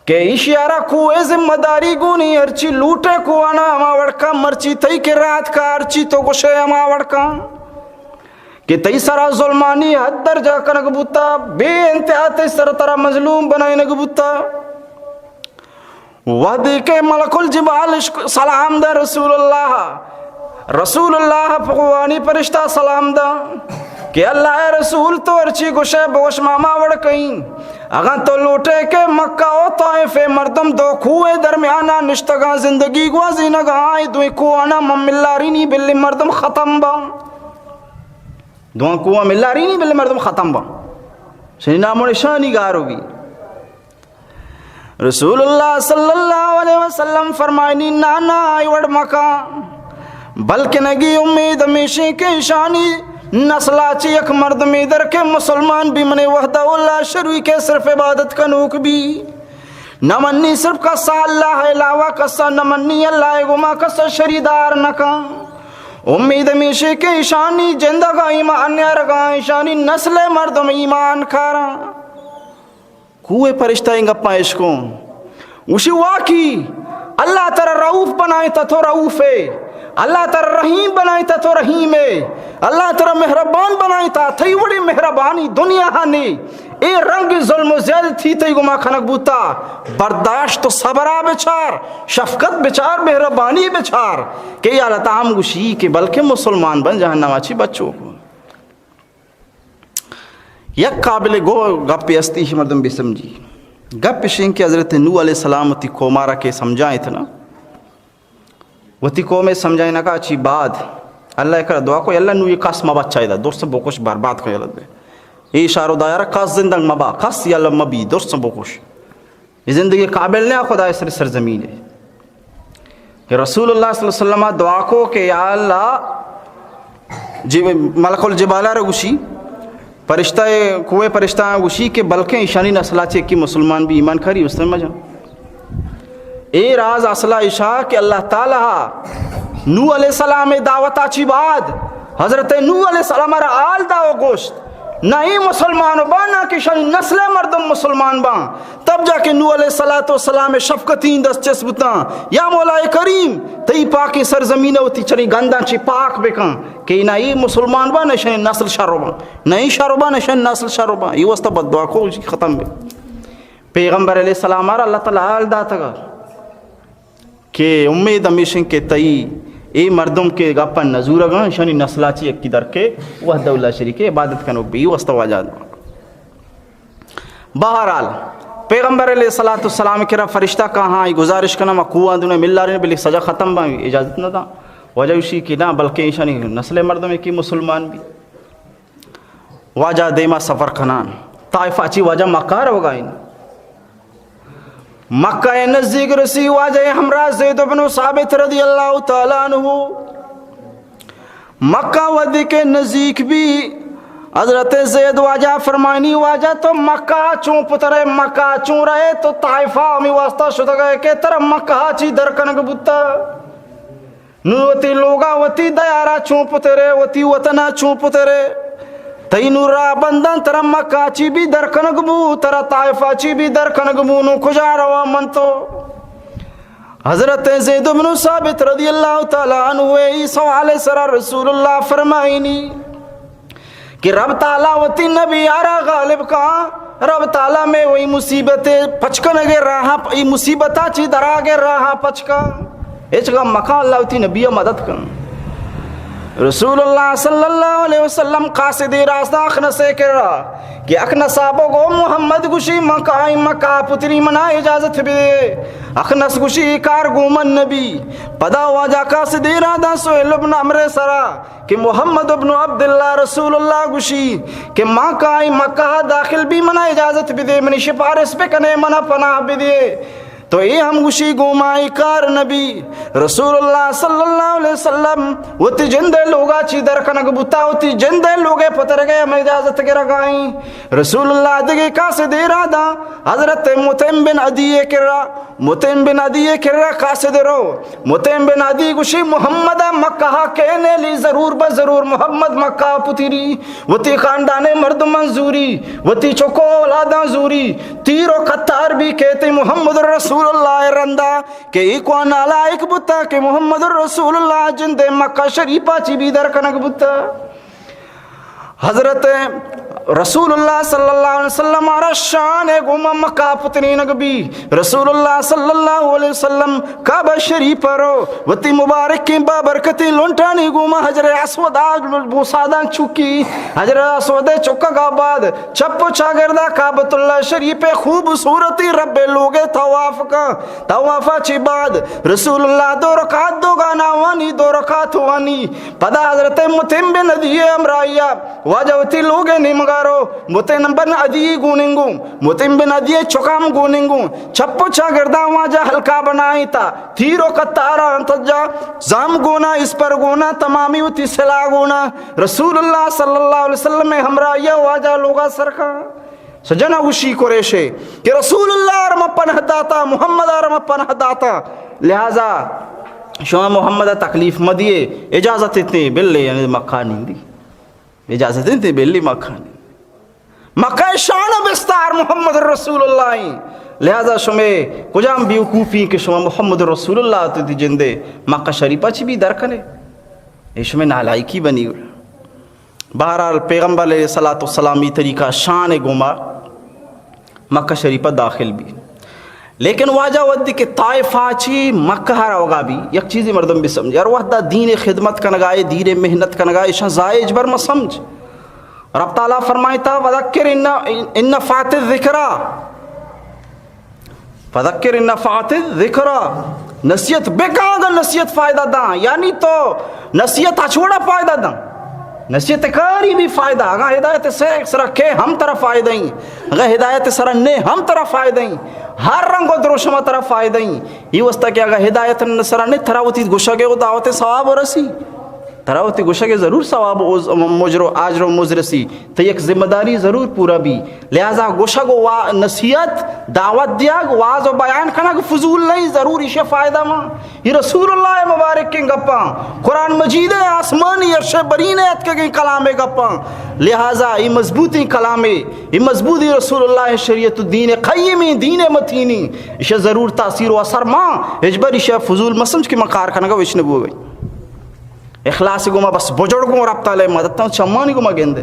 کہ ایشی آرا کوہ ذمہ داری گونی، ہرچی لوٹے کوہانا ہما وڑکا، مرچی تئی کرا اتکا، ہرچی تو گشے ہما وڑکا کہ تئی سرا ظلمانی حد درجہ کنگ بوتا، بے انتہا تئی سر ترا مظلوم بنائینگ بوتا۔ وہدے کہ ملک الجبال اش سلام دا رسول اللہ، رسول اللہ پہ قرآنی پرشتہ سلام دا کہ اللہ رسول تو ہرچی گوشے بگوش ما ہما وڑ کئیں۔ اگاں تو لوٹے کہ مکہ و طائف مردم دو کوہ درمیانا نشتگاں زندگی گوازینگا، آئی دوئیں کوہانا من ملارینی بلی مردم ختم باں۔ دواں کوہاں ملارینی بلی مردم ختم باں۔ شنی نام و نشانی گارو بی۔ رسول اللہ صلی اللہ علیہ وسلم فرمائنی، نا نا، آئی وڑ مکاں، بلکنگی امید ہمیشیں کہ ایشانی نسلا چی یک مردمے در کہ مسلمان بی، منے وحدہ اللہ شریک صرف عبادت کنوک بی، نہ منی صرف کسا اللہ علاوہ کسا نہ منی، اللہ گما کسا شریدار نکاں۔ امید ہمیشیں کہ ایشانی جندگا ایمان نیارگا، ایشانی نسل مردم ایمان کاراں۔ کوہ پرشتہ ایں گپاں اشکوں۔ گوشی، واقعی اللہ ترا رؤوف بنائیں تا تو رؤوف ئے، اللہ ترا رحیم بنائیں تا تو رحیم ئے، اللہ ترا مہربان بنائیں تا تئی وڑیں مہربانی دنیا ہا نے۔ اے رنگ ظلم و زیادتی تئی گما کنگ بوتا، برداشت و صبرا بچار، شفقت بچار، مہربانی بچار کہ یا لتا ہم گوشی کہ بلکہ مسلمان بن جہنما چی بچوک۔ یک قابل گو گپے ہستی، ایشی مردم بہ سمجھی۔ گپ اشیں کہ حضرت نوح علیہ السلام وتی قومارا کہ سمجھائینت نا، وتی قوم سمجھائینگا چی بعد اللہ کرا دعا کو، یا اللہ نوح کس مبا چاہیدا، درست بکش برباد کن یا اللہ۔ اے شہر و دائرہ کس زندگ مبا، کس یا اللہ مبی، درست بکش۔ اے زندگی قابل نہ خدا سر سرزمین ہے۔ کہ رسول اللہ صلی اللہ علیہ وسلم دعا کو کہ یا اللہ، جی ملک الجبالہ را گوشی، پرشتہ، کوہ پرشتہ گوشی کہ بلکیں ایشانی نسلا چہ یکی مسلمان بی ایمان کاری، اس میں مجا۔ اے راز اصلا ایشا کہ اللہ تعالی نوح علیہ السلام دعوت آ چی بعد حضرت نوح علیہ السلام را حال دا و گوشت، نہ اے مسلمان باں، نہ کہ ایشانی نسل مردم مسلمان باں۔ تب جا کہ نوح علیہ الصلوۃ والسلام شفقتیں دست چست بوتاں، یا مولا کریم، تئی پاکیں سرزمین وتی چری گنداں چی پاک بکن کہ نہ اے مسلمان باں، نہ ایشانی نسل شر باں، نہ اے شر باں، نہ ایشانی نسل شر باں۔ اے واسطہ بددعا کو ختم بی۔ پیغمبر علیہ السلام را اللہ تعالی حال داتگا کہ امید ہمیشیں کہ تئی اے مردم کہ گپاں نزورگاں، ایشانی نسلا چی یکی در کے وحدہ اللہ شریک عبادت کنوک بی، واسطہ واجہ۔ بہرحال، پیغمبر علیہ الصلوۃ والسلام کرا فرشتہ کاہاں، ای گزارش کنا، ما کوہاں دونے ملارین، بلے سجا ختم باں، اجازت نہ داں۔ واجہ گوشی کہ نہ، بلکہ ایشانی نسل مردم یکی مسلمان بی۔ واجہ دیما سفر کنان، طائف آ چی واجہ مکہ روگائیں۔ مکہ نزدیک رسی، واجہ ہمراہ زید بن ثابت رضی اللہ تعالی عنہ۔ مکہ وھدے کہ نزیک بی، حضرت زید واجہ فرمائنی، واجہ تو مکہ چون پترے، مکہ چون رہے، تو طائفہ ہمیں واسطہ شدگئے کہ ترا مکہ چی در کنگ بوتا۔ نوں وتی لوگا وتی دیارا چون پترے، وتی وطنا چون پترے۔ تئی نوں راہ بنداں، ترا مکہ چی بی در کنگ بو، ترا طائفہ چی بی در کنگ بو، نوں کجا رواں من تو؟ حضرت زید بن ثابت رضی اللہ تعالی عنہ ای سوال سرا رسول اللہ فرمائنی کہ رب تعالی وتی نبی آرا غالب کاں، رب تعالی میں وہی مصیبت پچ کنگے راہا، ای مصیبتا چی دراگے راہا پچ کاں۔ ہچ غم مکاں، اللہ وتی نبی مدد کن۔ رسول اللہ صلی اللہ علیہ وسلم قاصد راستہ اخنس کرا کہ اخنس آ بگو محمد گوشی من کائیں مکہ پتری، منا اجازت بدے۔ اخنس گوشی اے کار گوں من نبی۔ پدا واجہ قاصد را داں سہیل ابن عمرو سرا کہ محمد ابن عبداللہ رسول اللہ گوشی کہ من کائیں مکہ داخل بی، منا اجازت بدے، منی شپارس بکنے، منا پناہ بدے۔ تو اے ہم گوشی گوما اے کار نبی۔ رسول اللہ صلی اللہ علیہ وسلم وتی جندے لوگا چی در کنگ بوتا، وتی جندے لوگے پترگے ہم اجازت گرگائیں۔ رسول اللہ دگہ قاصدے را دا، حضرت مطعم بن عدی کرا، مطعم بن عدی کرا قاصد رو۔ مطعم بن عدی گوشی، محمد مکہ کینے لی ضرور بہ ضرور محمد مکہ پتری، وتی خاندانے مردمان زوری، وتی چکو اولاداں زوری، تیر و قطار بی کیتی محمد رسول اللہ رندا کہ ای کو نالائق بوتا کہ محمد رسول اللہ جندے مکہ شریفہ چی بی در کنگ بوتا۔ حضرت رسول اللہ صلی اللہ علیہ وسلم آرا شان گوما مکہ پترینگ بی۔ رسول اللہ صلی اللہ علیہ وسلم کعبہ شریف رو وتی مبارکیں بابرکتیں لنٹانی گوما حجر اسود آگ بوسادان چکی۔ حجر اسود چکگا بعد چپ و چاگردا کعبۃ اللہ شریف خوبصورتی رب لوگے طواف کا۔ طوافا چی بعد رسول اللہ دو رکعت دو گانا وانی، دو رکعت وانی۔ پدا حضرت مطعم بن عدی ہمراہیا واجہ وتی لوگ نیمگا رو۔ مطعم بن عدی گوننگو، مطعم بن عدی چکام گوننگو۔ چپ و چاگرداں واجہ حلقہ بنائیں تا تیر و قطارا انت جا، زام گونا، اسپر گونا، تمامی وتی سلاح گونا۔ رسول اللہ صلی اللہ علیہ وسلم ہمراہیا واجہ لوگا سرکا۔ سجنا گوشی قریشے کہ رسول اللہ ار ما پناہ داتا، محمد ار ما پناہ داتا، لہذا شما محمد تکلیف مدیے، اجازت اتنے بلے یعنی مکہ نیندی، اجازت اتنے بلے مکہ نیندی۔ مکہ شان بستار محمد رسول اللہ ہیں، لہذا شما کجام بیوقوفی کہ شما محمد رسول اللہ تو دی جندے مکہ شریفہ چی بی در کنے، اے شما نالائکی بنی۔ بہرحال پیغمبر علیہ الصلوۃ والسلام ای طریقہ شان گوما مکہ شریفہ داخل بی۔ لیکن واجہ وھدے کہ طائفہ چی مکہ روگا بی، یک چیزی مردم بی سمجھ، ہر وھدا دین خدمت کنگائے، دین محنت کنگائے، اشان ضائع ہچبر مہ سمجھ۔ رب تعالی فرمائتا، وذکر ان، ان نفعت الذکری، فذکر ان نفعت الذکری، نصیحت بکن اگر نصیحت فائدہ داں، یعنی تو نصیحت ہچ وڑا فائدہ داں، نصیحت کاری بھی فائدہ، اگاں ہدایت سے سرا کے ہم ترا فائدہ ہیں، اگاں ہدایت سرا نے ہم ترا فائدہ ہیں، ہر رنگ و دروشم ترا فائدہ ہیں۔ یہ واسطہ کہ اگاں ہدایت سرا نے ترا وتی گوشگ و دعوت ثواب رسی۔ ترا وتی گوشگ ضرور ثواب و مجر و اجر و مزد رسی۔ تو یک ذمہ داری ضرور پورا بی۔ لہذا گوشگ و وا-، نصیحت، دعوت دیگ، واز و بیان کنگ فضول نہیں، ضرور ایشی فائدہ ما۔ یہ رسول اللہ مبارک کے گپاں، قرآن مجید آسمانی عرش برین اتکگیں کلام گپاں۔ لہذا یہ مضبوطی کلامے، یہ مضبوطی رسول اللہ شریعت دین قیمی، دین متینی۔ ایشی ضرور تاثیر و اثر ما، ہچبر ایشی فضول مسمج کہ ما کار کنگا وش نبوگئی۔ اخلاص گوما بس بجڑ گوں رب تعالی مدد تاں چمانی گوما گندے۔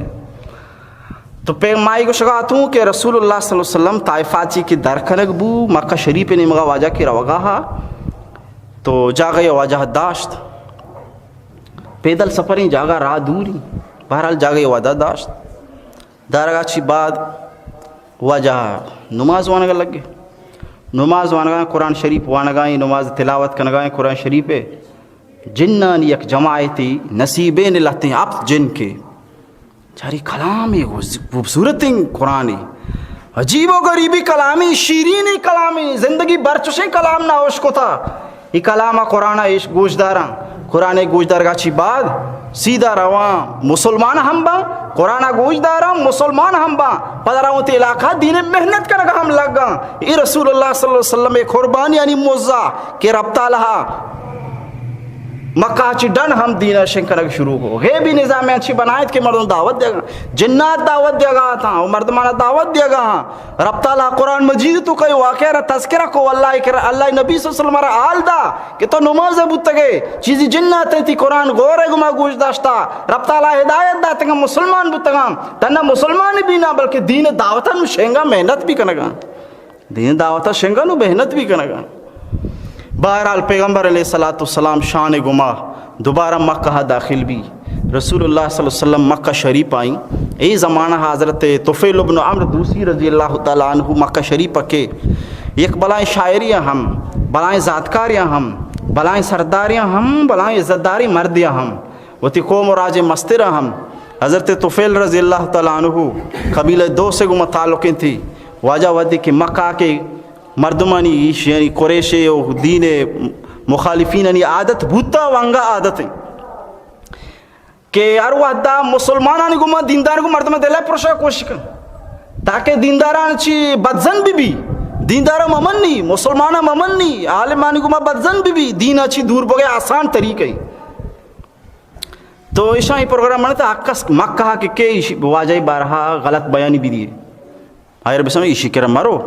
تو پہ مائی گوشگا اتوں کہ رسول اللہ صلی اللہ علیہ وسلم طائفہ چی کہ در کنگ بو، مکہ شریف نیمگا واجہ کہ روگا ہا، تو جاگہ واجہ داشت۔ پیدل سفریں جاگہ راہ دوری، بہرحال جاگہ واجہ داشت۔ دارگا چی بعد واجہ نماز وانگا لگے۔ نماز وانگا، قرآن شریف وانگا، نماز تلاوت کنگا، قرآن شریف جنانی یک جماعتی نصیبین لہتیں ہپت جن کے۔ چاری کلامے، خوبصورتیں قرآنے، عجیب و غریبی کلامے، شیرینی کلامے، زندگی برچشیں کلام نہ اشکتا۔ ای کلام قرآن ایش گوش داراں، قرآن گوش دارگا چی بعد سیدھا رواں مسلمان ہم باں، قرآن گوش داراں مسلمان ہم باں، پدا رواں تی علاقہ دین محنت کنگا ہم لگاں۔ ای رسول اللہ صلی اللہ علیہ وسلم قربانی یعنی موزہ کہ رب تعالی مکہ چی ڈن ہم دین شنگ کنگ شروع کو۔ غیبی نظام انچی بنائیت کہ مردم دعوت دیگا، جنات دعوت دیگا تھا، و مردمان دعوت دیگا۔ رب تعالی قرآن مجید تو کئی واقعہ را تذکرہ کو، اللہ کر، اللہ نبی صلی اللہ علیہ وسلم را حال دا کہ تو نماز بوتگے، چیزی جنات تی قرآن غور گما گوش داشتا، رب تعالی ہدایت داتگا، مسلمان بوتگا، تنہ مسلمان بھی نہ بلکہ دین دعوت نو شنگا محنت بھی کنگا۔ دین دعوت شنگا نو محنت بھی کنگا۔ بہرحال پیغمبر علیہ الصلوۃ والسلام شان گما دوبارہ مکہ داخل بھی۔ رسول اللہ صلی اللہ علیہ وسلم مکہ شریف آئیں۔ اے زمانہ حضرت طفیل ابن عمرو دوسی رضی اللہ تعالی عنہ مکہ شریف کے یک بلائیں شاعریاں ہم، بلائیں زاتکاریاں ہم، بلائیں سرداریاں ہم، بلائیں عزت داریں مردیاں ہم۔ وتی قوم و راج مسترا ہم حضرت طفیل رضی اللہ تعالی عنہ قبیلہ دوس گما تعلق تھی۔ واجہ وھدے کہ مکہ کے مردمانی، ایش یعنی قریش و دین مخالفینانی عادت بوتا و انگا عادت ہیں کہ ہر وحدا مسلمانانی گوما دیندار گوما مردم دل پرشا کوشش کن تاکہ دینداران چی بدزن بی بی، دیندار ممنی، مسلمان ممنی، عالمانی گوما بدزن بی بی، دین چی دور بگے آسان طریقہ ہے۔ تو ایشاں ای پروگرام منت، ہر کس مکہ کہ کے ایشی واجہ بارہا غلط بیانی بدی۔ آئر بسم ایشی کرا مرو،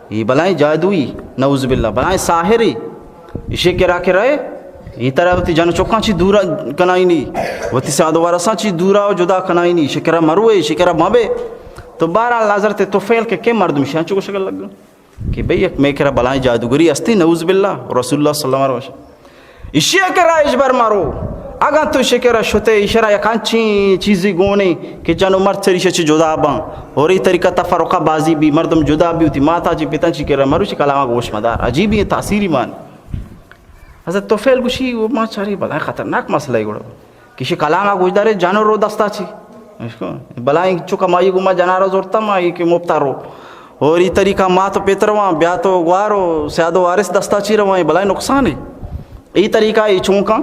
ای بلائیں جادوئی، نعوذ باللہ، بلائیں ساحری، ایشی کرا کہ رہے، ای طرح وتی جن چکاں چی دورا کنائینی، وتی سیاد وارساں چی دورا و جدا کنائینی، ایشی کرا مروے، ایشی کرا مبے۔ تو بہرحال حضرت طفیل کہ کے مردم شان چو شکل لگ کہ بھئی یک مئے کرا بلائیں جادوگری ہستی، نعوذ باللہ، رسول اللہ صلی اللہ علیہ وسلم۔ ایشی ء کرا ہچبر مرو، اگاں تو ایشی کرا شتے، ایشرا یک انچیں چیزی گونے کہ جن و مرد چریشہ چی جدا باں، اور ای طریقہ تفرقہ بازی بی، مردم جدا بی، وتی ماتا چی پتاں چی کرا مرو، چی کلاما گوش مدار، عجیبی تاثیری مان۔ حضرت طفیل گوشی، وہ ما چاری بلائیں خطرناک مسئلہ ہے گڑا۔ کسی کلام ء گوشدارے جن و رو دستا چی۔ بلائیں چکا مائی گوما جنارا زورتا ما ای کہ مپتا رو۔ اور ای طریقہ مات و پت رواں، بیا تو گوار و سیاد و وارث دستا چی رواں، ای بلائیں نقصان ہے۔ ای طریقہ ای چونکاں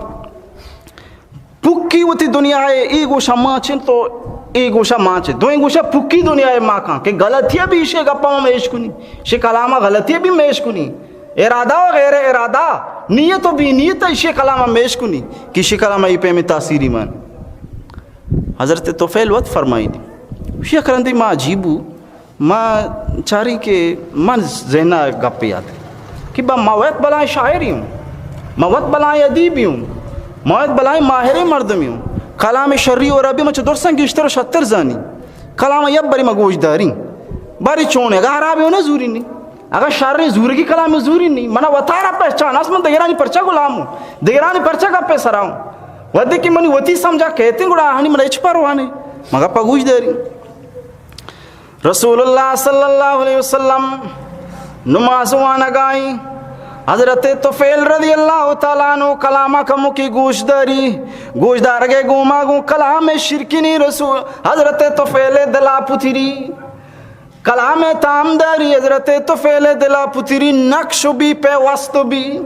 پکی وتی دنیا ہے، ای گوشا مانچن تو ای گوشا مانچن۔ دوئیں گوشا پکی دنیا ہے ماکاں کہ غلطیہ بھی ایشی گپا ما میش کنی، شی کلاما غلطیہ بھی میش کنی۔ ارادہ و غیر ارادہ، نیت و بی نیت ایشی کلام میش کنی کہ ایشی کلام ای پیمیں تاثیری مان۔ حضرت طفیل وت فرمائینی، ایشی کرندی ما عجیب بو، ما چاری کہ من ذہن گپ یاد کہ با ما وت بلائیں شاعری ہوں، ما وت بلائیں ادیبی ہوں، ما وت بلائیں ماہریں مردمی ہوں، کلام شری و ربی من چہ درساں گیشتر و شتر زانی۔ کلام یک بری ما گوش داریں۔ باری چون اگاں حرابی ہوں نہ زوری نی۔ اگاں شریں زورگی کلام زوری نی۔ منا وتارا پہچان است، من دگرانی پرچہ غلام ہوں۔ دگرانی پرچہ گپے سرا ہوں۔ وھدے کہ منی وتی سمجھا کہتے گڑا آہانی من ہچ پرواہ نہیں۔ مگا پا گوش داری۔ رسول اللہ صلی اللہ علیہ وسلم نماز وانگائیں۔ حضرت طفیل رضی اللہ تعالیٰ عنہ کلامہ کمکی گوش داری۔ گوش دارگے گوما گوں کلام شرکنی رسول حضرت طفیل دلا پتری۔ کلام تام داری حضرت طفیل دلا پتری نقش بی پیوست بی۔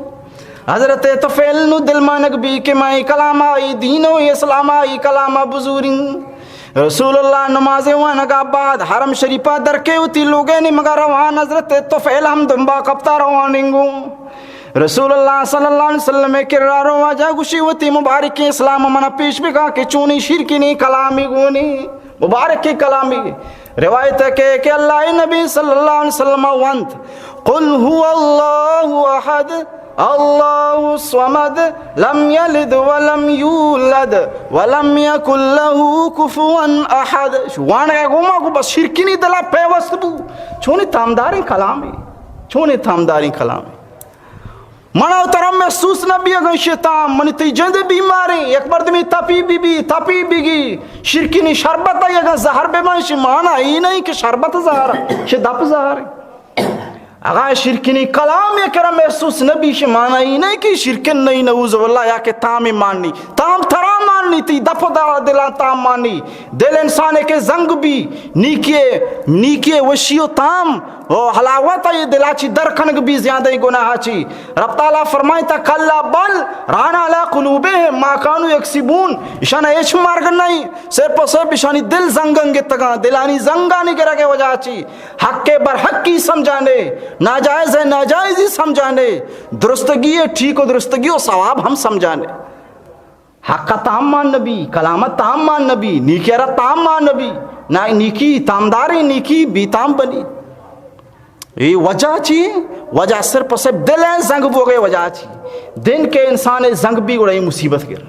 حضرت طفیل نو دلمانگ بی کہ ما ای کلام ای دین و اسلام ای کلام بزوریں۔ رسول اللہ نماز وانگا بعد حرم شریفا درکے وتی لوگے نیمگا روان، حضرت طفیل ہم دمبا کپتا روان انگو۔ رسول اللہ صلی اللہ علیہ وسلم کرا رو، واجہ گوشی وتی مبارکیں اسلام منا پیش بکا کہ چونی شرکنی کلامی گونی مبارکیں کلامی۔ روایت ہے کہ، کہ اللہ نبی صلی اللہ علیہ وسلم وانت، قل هو الله أحد، الله الصمد، لم يلد ولم يولد، ولم يكن له كفوا أحد۔ وانگا گوما گو بس شرکنی دلا پیوست بو۔ چونی تامداریں کلامی، چونی تامداریں کلامی۔ منا و ترا محسوس نہ بی اگاں ایشی تام، منی تئی جند بیماریں، یک مردمی تپی بی بی، تپی بگی، شرکنی شربت ء اگاں زہر بہ بنت، ایشی مانا ای نہیں کہ شربت زہر، ایشی دپ زہر۔ اگاں شرکنی کلام ء کرا محسوس نہ بی، ایشی مانا ای نہیں کہ شرکن نہیں، نعوذ باللہ، یا کہ تام مانی، تام ترا مانی، تئی دپ و دا-، دلاں تام مانی۔ دل انسان ء کہ زنگ بی، نیکی، نیکی وشی و تام و حلاوت ء دلا چی در کنگ بی زیادہ گناہ چی۔ رب تعالیٰ فرمائتا، کلا بل ران علی قلوبهم ما کانوا یکسبون، اشان ہچ مرگ نہیں، صرف و صرف اشانی دل زنگن گتگاں، دلانی زنگانی گرگ وجہ چی۔ حق بر حقی سمجھانے، ناجائز ناجائزی سمجھانے، درستگی ٹھیک و درستگی و ثواب ہم سمجھانے۔ حق ء تام مان نبی، کلام ء تام مان نبی، نیکی ء را تام مان نبی، نا نیکی تامداریں، نیکی بی تام بنی۔ اے وجہ چی؟ وجہ صرف و صرف دل ء زنگ بوگے وجہ چی؟ دل کہ انسان ء زنگ بی گڑا اے مصیبت گر۔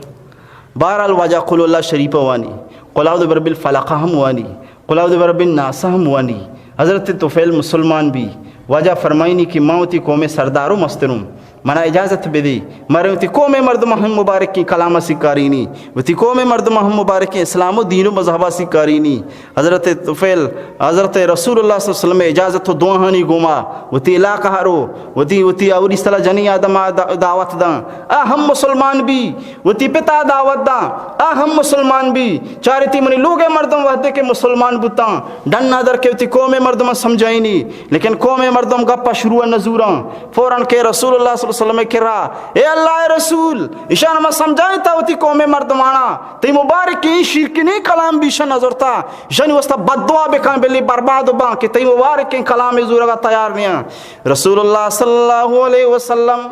بہرحال واجہ قل اللہ شریف وانی، قل اعوذ برب الفلق ہم وانی، قل اعوذ برب الناس ہم وانی۔ حضرت طفیل مسلمان بی، واجہ فرمائنی کہ ما وتی قوم سردارو مستروں، منا اجازت بدے، مرے وتی قوم مردم ہم مبارکیں کلام سکارینی، وتی قوم مردم ہم مبارکیں اسلام و دین و مذہب سکارینی۔ حضرت طفیل حضرت رسول اللہ صلی اللہ علیہ وسلم اجازت و دعاہانی گوما وتی علاقہ رو، وتی، وتی اوری سلا جنی آدم آ دا-، دعوت داں، آ ہم مسلمان بی، وتی پتا دعوت داں، آ ہم مسلمان بی۔ چارتی منی لوگ مردم وحدے کے مسلمان بوتاں، ڈن ندر کے وتی قوم مردم سمجھائینی، لیکن قوم مردم گپ شروع نزوراں۔ فوراً کہ رسول اللہ صلی اللہ علیہ وسلم کرا، اے اللہ رسول، ایشان ما سمجھائیں تا وتی قوم مردمانا، تی مبارکیں شیرکنیں کلام بیشن نظرتا، ایشانی واسطہ بددعا بکن، بلی برباد بان کہ تی مبارکیں کلام زورگا تیار نیاں۔ رسول اللہ صلی اللہ علیہ وسلم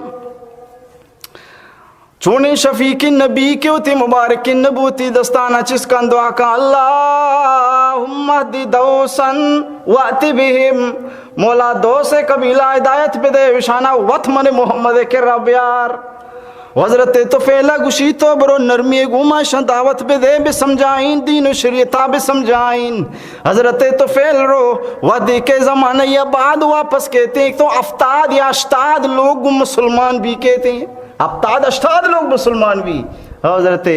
چونیں شفیقیں نبی کہ وتی مبارکیں نبوتی دستانا چسکان دعا کن، اللہم اہد دوسا وأت بہم، مولا دوس قبیلہ ہدایت بدے، وشانا وت من محمد کرا بیار۔ و حضرت طفیلہ گوشی، تو برو نرمی گوما شان دعوت بدے، بسمجھائین دین و شریعتا بسمجھائین۔ حضرت طفیل رو، وہدے کہ زمانہ یا بعد واپس کیتے، تو ہفتاد یا ہشتاد لوگ مسلمان بی کیتے۔ ہفتاد ہشتاد لوگ مسلمان بی۔ حضرت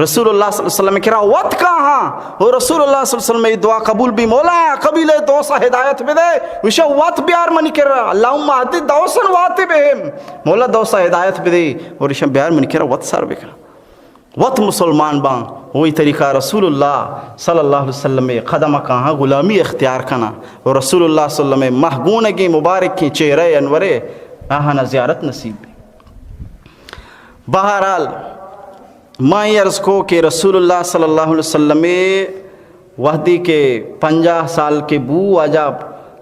رسول اللہ صلی اللہ علیہ وسلم کرا وت کاہاں، و رسول اللہ صلی اللہ علیہ وسلم ای دعا قبول بی، مولا قبیلہ دوسا ہدایت بدے، وشا وت بیار منی کرا، اللہم اہد دوسا وأت بہم، مولا دوسا ہدایت بدے، اور ایشان بیار منی کرا وت سر بکن۔ وت مسلمان باں، وہی طریقہ رسول اللہ صلی اللہ علیہ وسلم قدم کاہاں غلامی اختیار کنا، اور رسول اللہ صلی اللہ علیہ وسلم مہگونگیں مبارکیں چہرہ انورے آہانا زیارت نصیب بی۔ بہرحال، ما اے عرض کو کہ رسول اللہ صلی اللہ علیہ وسلم وہدے کہ پنجاہ سال کہ بو، واجہ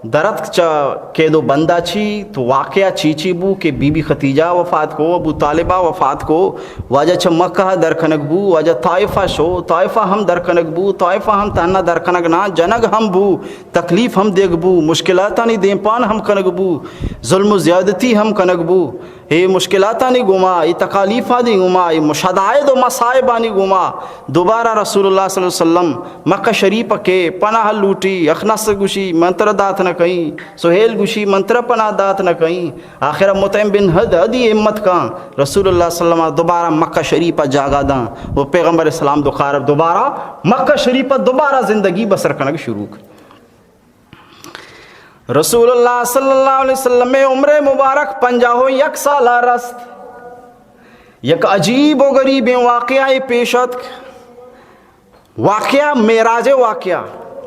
درتک چہ قید و بندا چی، تو واقعہ چی چی بو کہ بی بی خدیجہ وفات کو، ابو طالبہ وفات کو، واجہ چہ مکہ در کنگ بو، واجہ طائفہ شو، طائفہ ہم در کنگ بو، طائفہ ہم تہنا در کنگ نا، جنگ ہم بو، تکلیف ہم دیگ بو، مشکلاتانی دیمپان ہم کنگ بو، ظلم و زیادتی ہم کنگ بو۔ اے مشکلاتانی گوما، اے تکالیفانی گوما، اے مشدائد و مصائبانی گوما دوبارہ رسول اللہ صلی اللہ علیہ وسلم مکہ شریف کے پناہ لوٹی، اخنس گوشی من ترا دات نہ کئیں، سہیل گوشی من ترا پناہ دات نہ کئیں۔ آخر مطعم بن عدی ہمت کاں، رسول اللہ صلی اللہ علیہ وسلم دوبارہ مکہ شریف جاگہ داں، و پیغمبر اسلام دوبارہ مکہ شریف دوبارہ زندگی بسر کنگ شروع کر۔ رسول اللہ صلی اللہ علیہ وسلم عمر مبارک پنجاہ و یک سال رست۔ یک عجیب و غریبیں واقعہ پیش اتک۔ واقعہ معراج واقعہ۔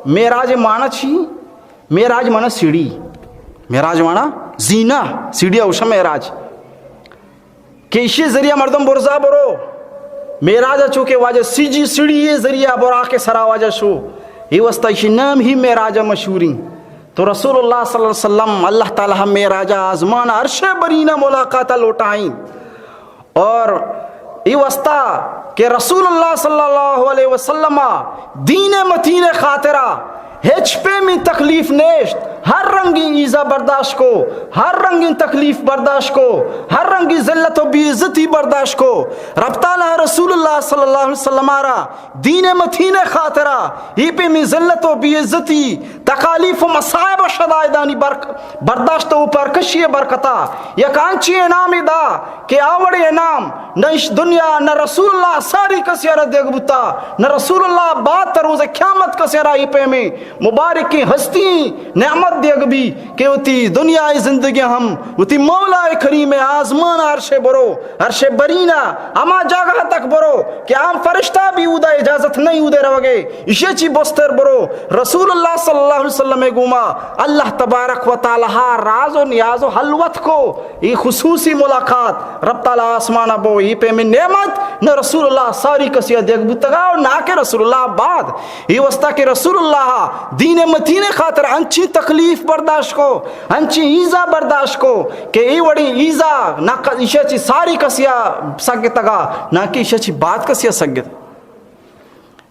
معراج معنی چی؟ معراج معنی سیڑھی۔ معراج معنی زینہ، سیڑھی اوشا معراج۔ کہ ایشی ذریعہ مردم برزا برو۔ معراج چونکہ واجہ سیجی سیڑھی ذریعہ براق سرا واجہ شو، اے واسطہ ایشی نام ہی معراج مشہوریں۔ تو رسول اللہ صلی اللہ علیہ وسلم اللہ تعالی معراج آزمان عرش برینا ملاقات لوٹائیں۔ اور اے واسطہ کہ رسول اللہ صلی اللہ علیہ وسلم دین متین خاطرہ ہچ پیمیں تکلیف نیشت، ہر رنگیں ایزا برداشت کو، ہر رنگیں تکلیف برداشت کو، ہر رنگیں ذلت و بے عزتی برداشت کو۔ رب تعالی رسول اللہ صلی اللہ علیہ وسلم را دین متین خاطرہ اے پیمیں ذلت و بے عزتی، تکالیف و مصائب و شدائدانی برک-، برداشت و پرکشی برکتا یک آنچی انعام دا کہ آوڑے انعام نہ اش دنیا نہ رسول اللہ ساری کسی را دیگ بوتا، نہ رسول اللہ بعد تا روز قیامت کسی را اے پیمیں مبارکیں ہستی نعمت دیگ بی کہ وتی دنیا زندگی ہم وتی مولا کریم آزمان عرش برو، عرش برینا ہما جاگہ تک برو کہ آم فرشتہ بھی اودا اجازت نہیں اودے روگے، ایشی چی بستر برو۔ رسول اللہ صلی اللہ علیہ وسلم گوما اللہ تبارک و تعالی راز و نیاز و حلوت کو۔ اے خصوصی ملاقات رب تعالی آسمان بو، اے پیمیں نعمت نہ رسول اللہ ساری کسی دیگ بوتگا اور نہ کہ رسول اللہ بعد۔ اے واسطہ کہ رسول اللہ دین متین خاطر انچی تکلیف برداشت کو، انچی ایزا برداشت کو کہ اے وڑی ایزا نہ ک-، ایشی چی ساری کسی سگتگا، نہ کہ ایشی چی بعد کسی سگت۔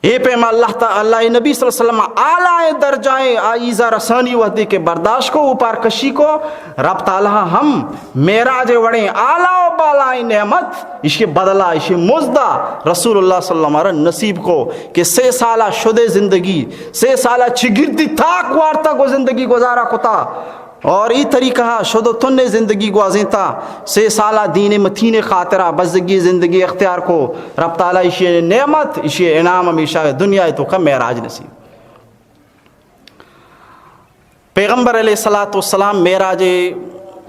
اے پیما اللہ تا-، اللہ نبی صلی اللہ علیہ وسلم اعلیٰ درجہ آ ایزا رسانی وحدی کے برداشت کو، اوپار کشی کو، رب تعالی ہم معراج وڑیں اعلیٰ و بالائیں نعمت، اشی بدلہ، اشی مزدہ رسول اللہ صلی اللہ علیہ وسلم را نصیب کو کہ سے سالہ شدے زندگی، سے سالہ چگردی تاک وارتا کو زندگی گزارا کتا۔ اور ای طریقہ شد و تن زندگی گوازینتا۔ سے سالہ دین متین خاطرہ بزگی زندگی اختیار کو۔ رب تعالی ایشی نعمت، ایشی انعام ہمیشہ دنیا توکا معراج نصیب۔ پیغمبر علیہ الصلوۃ والسلام معراج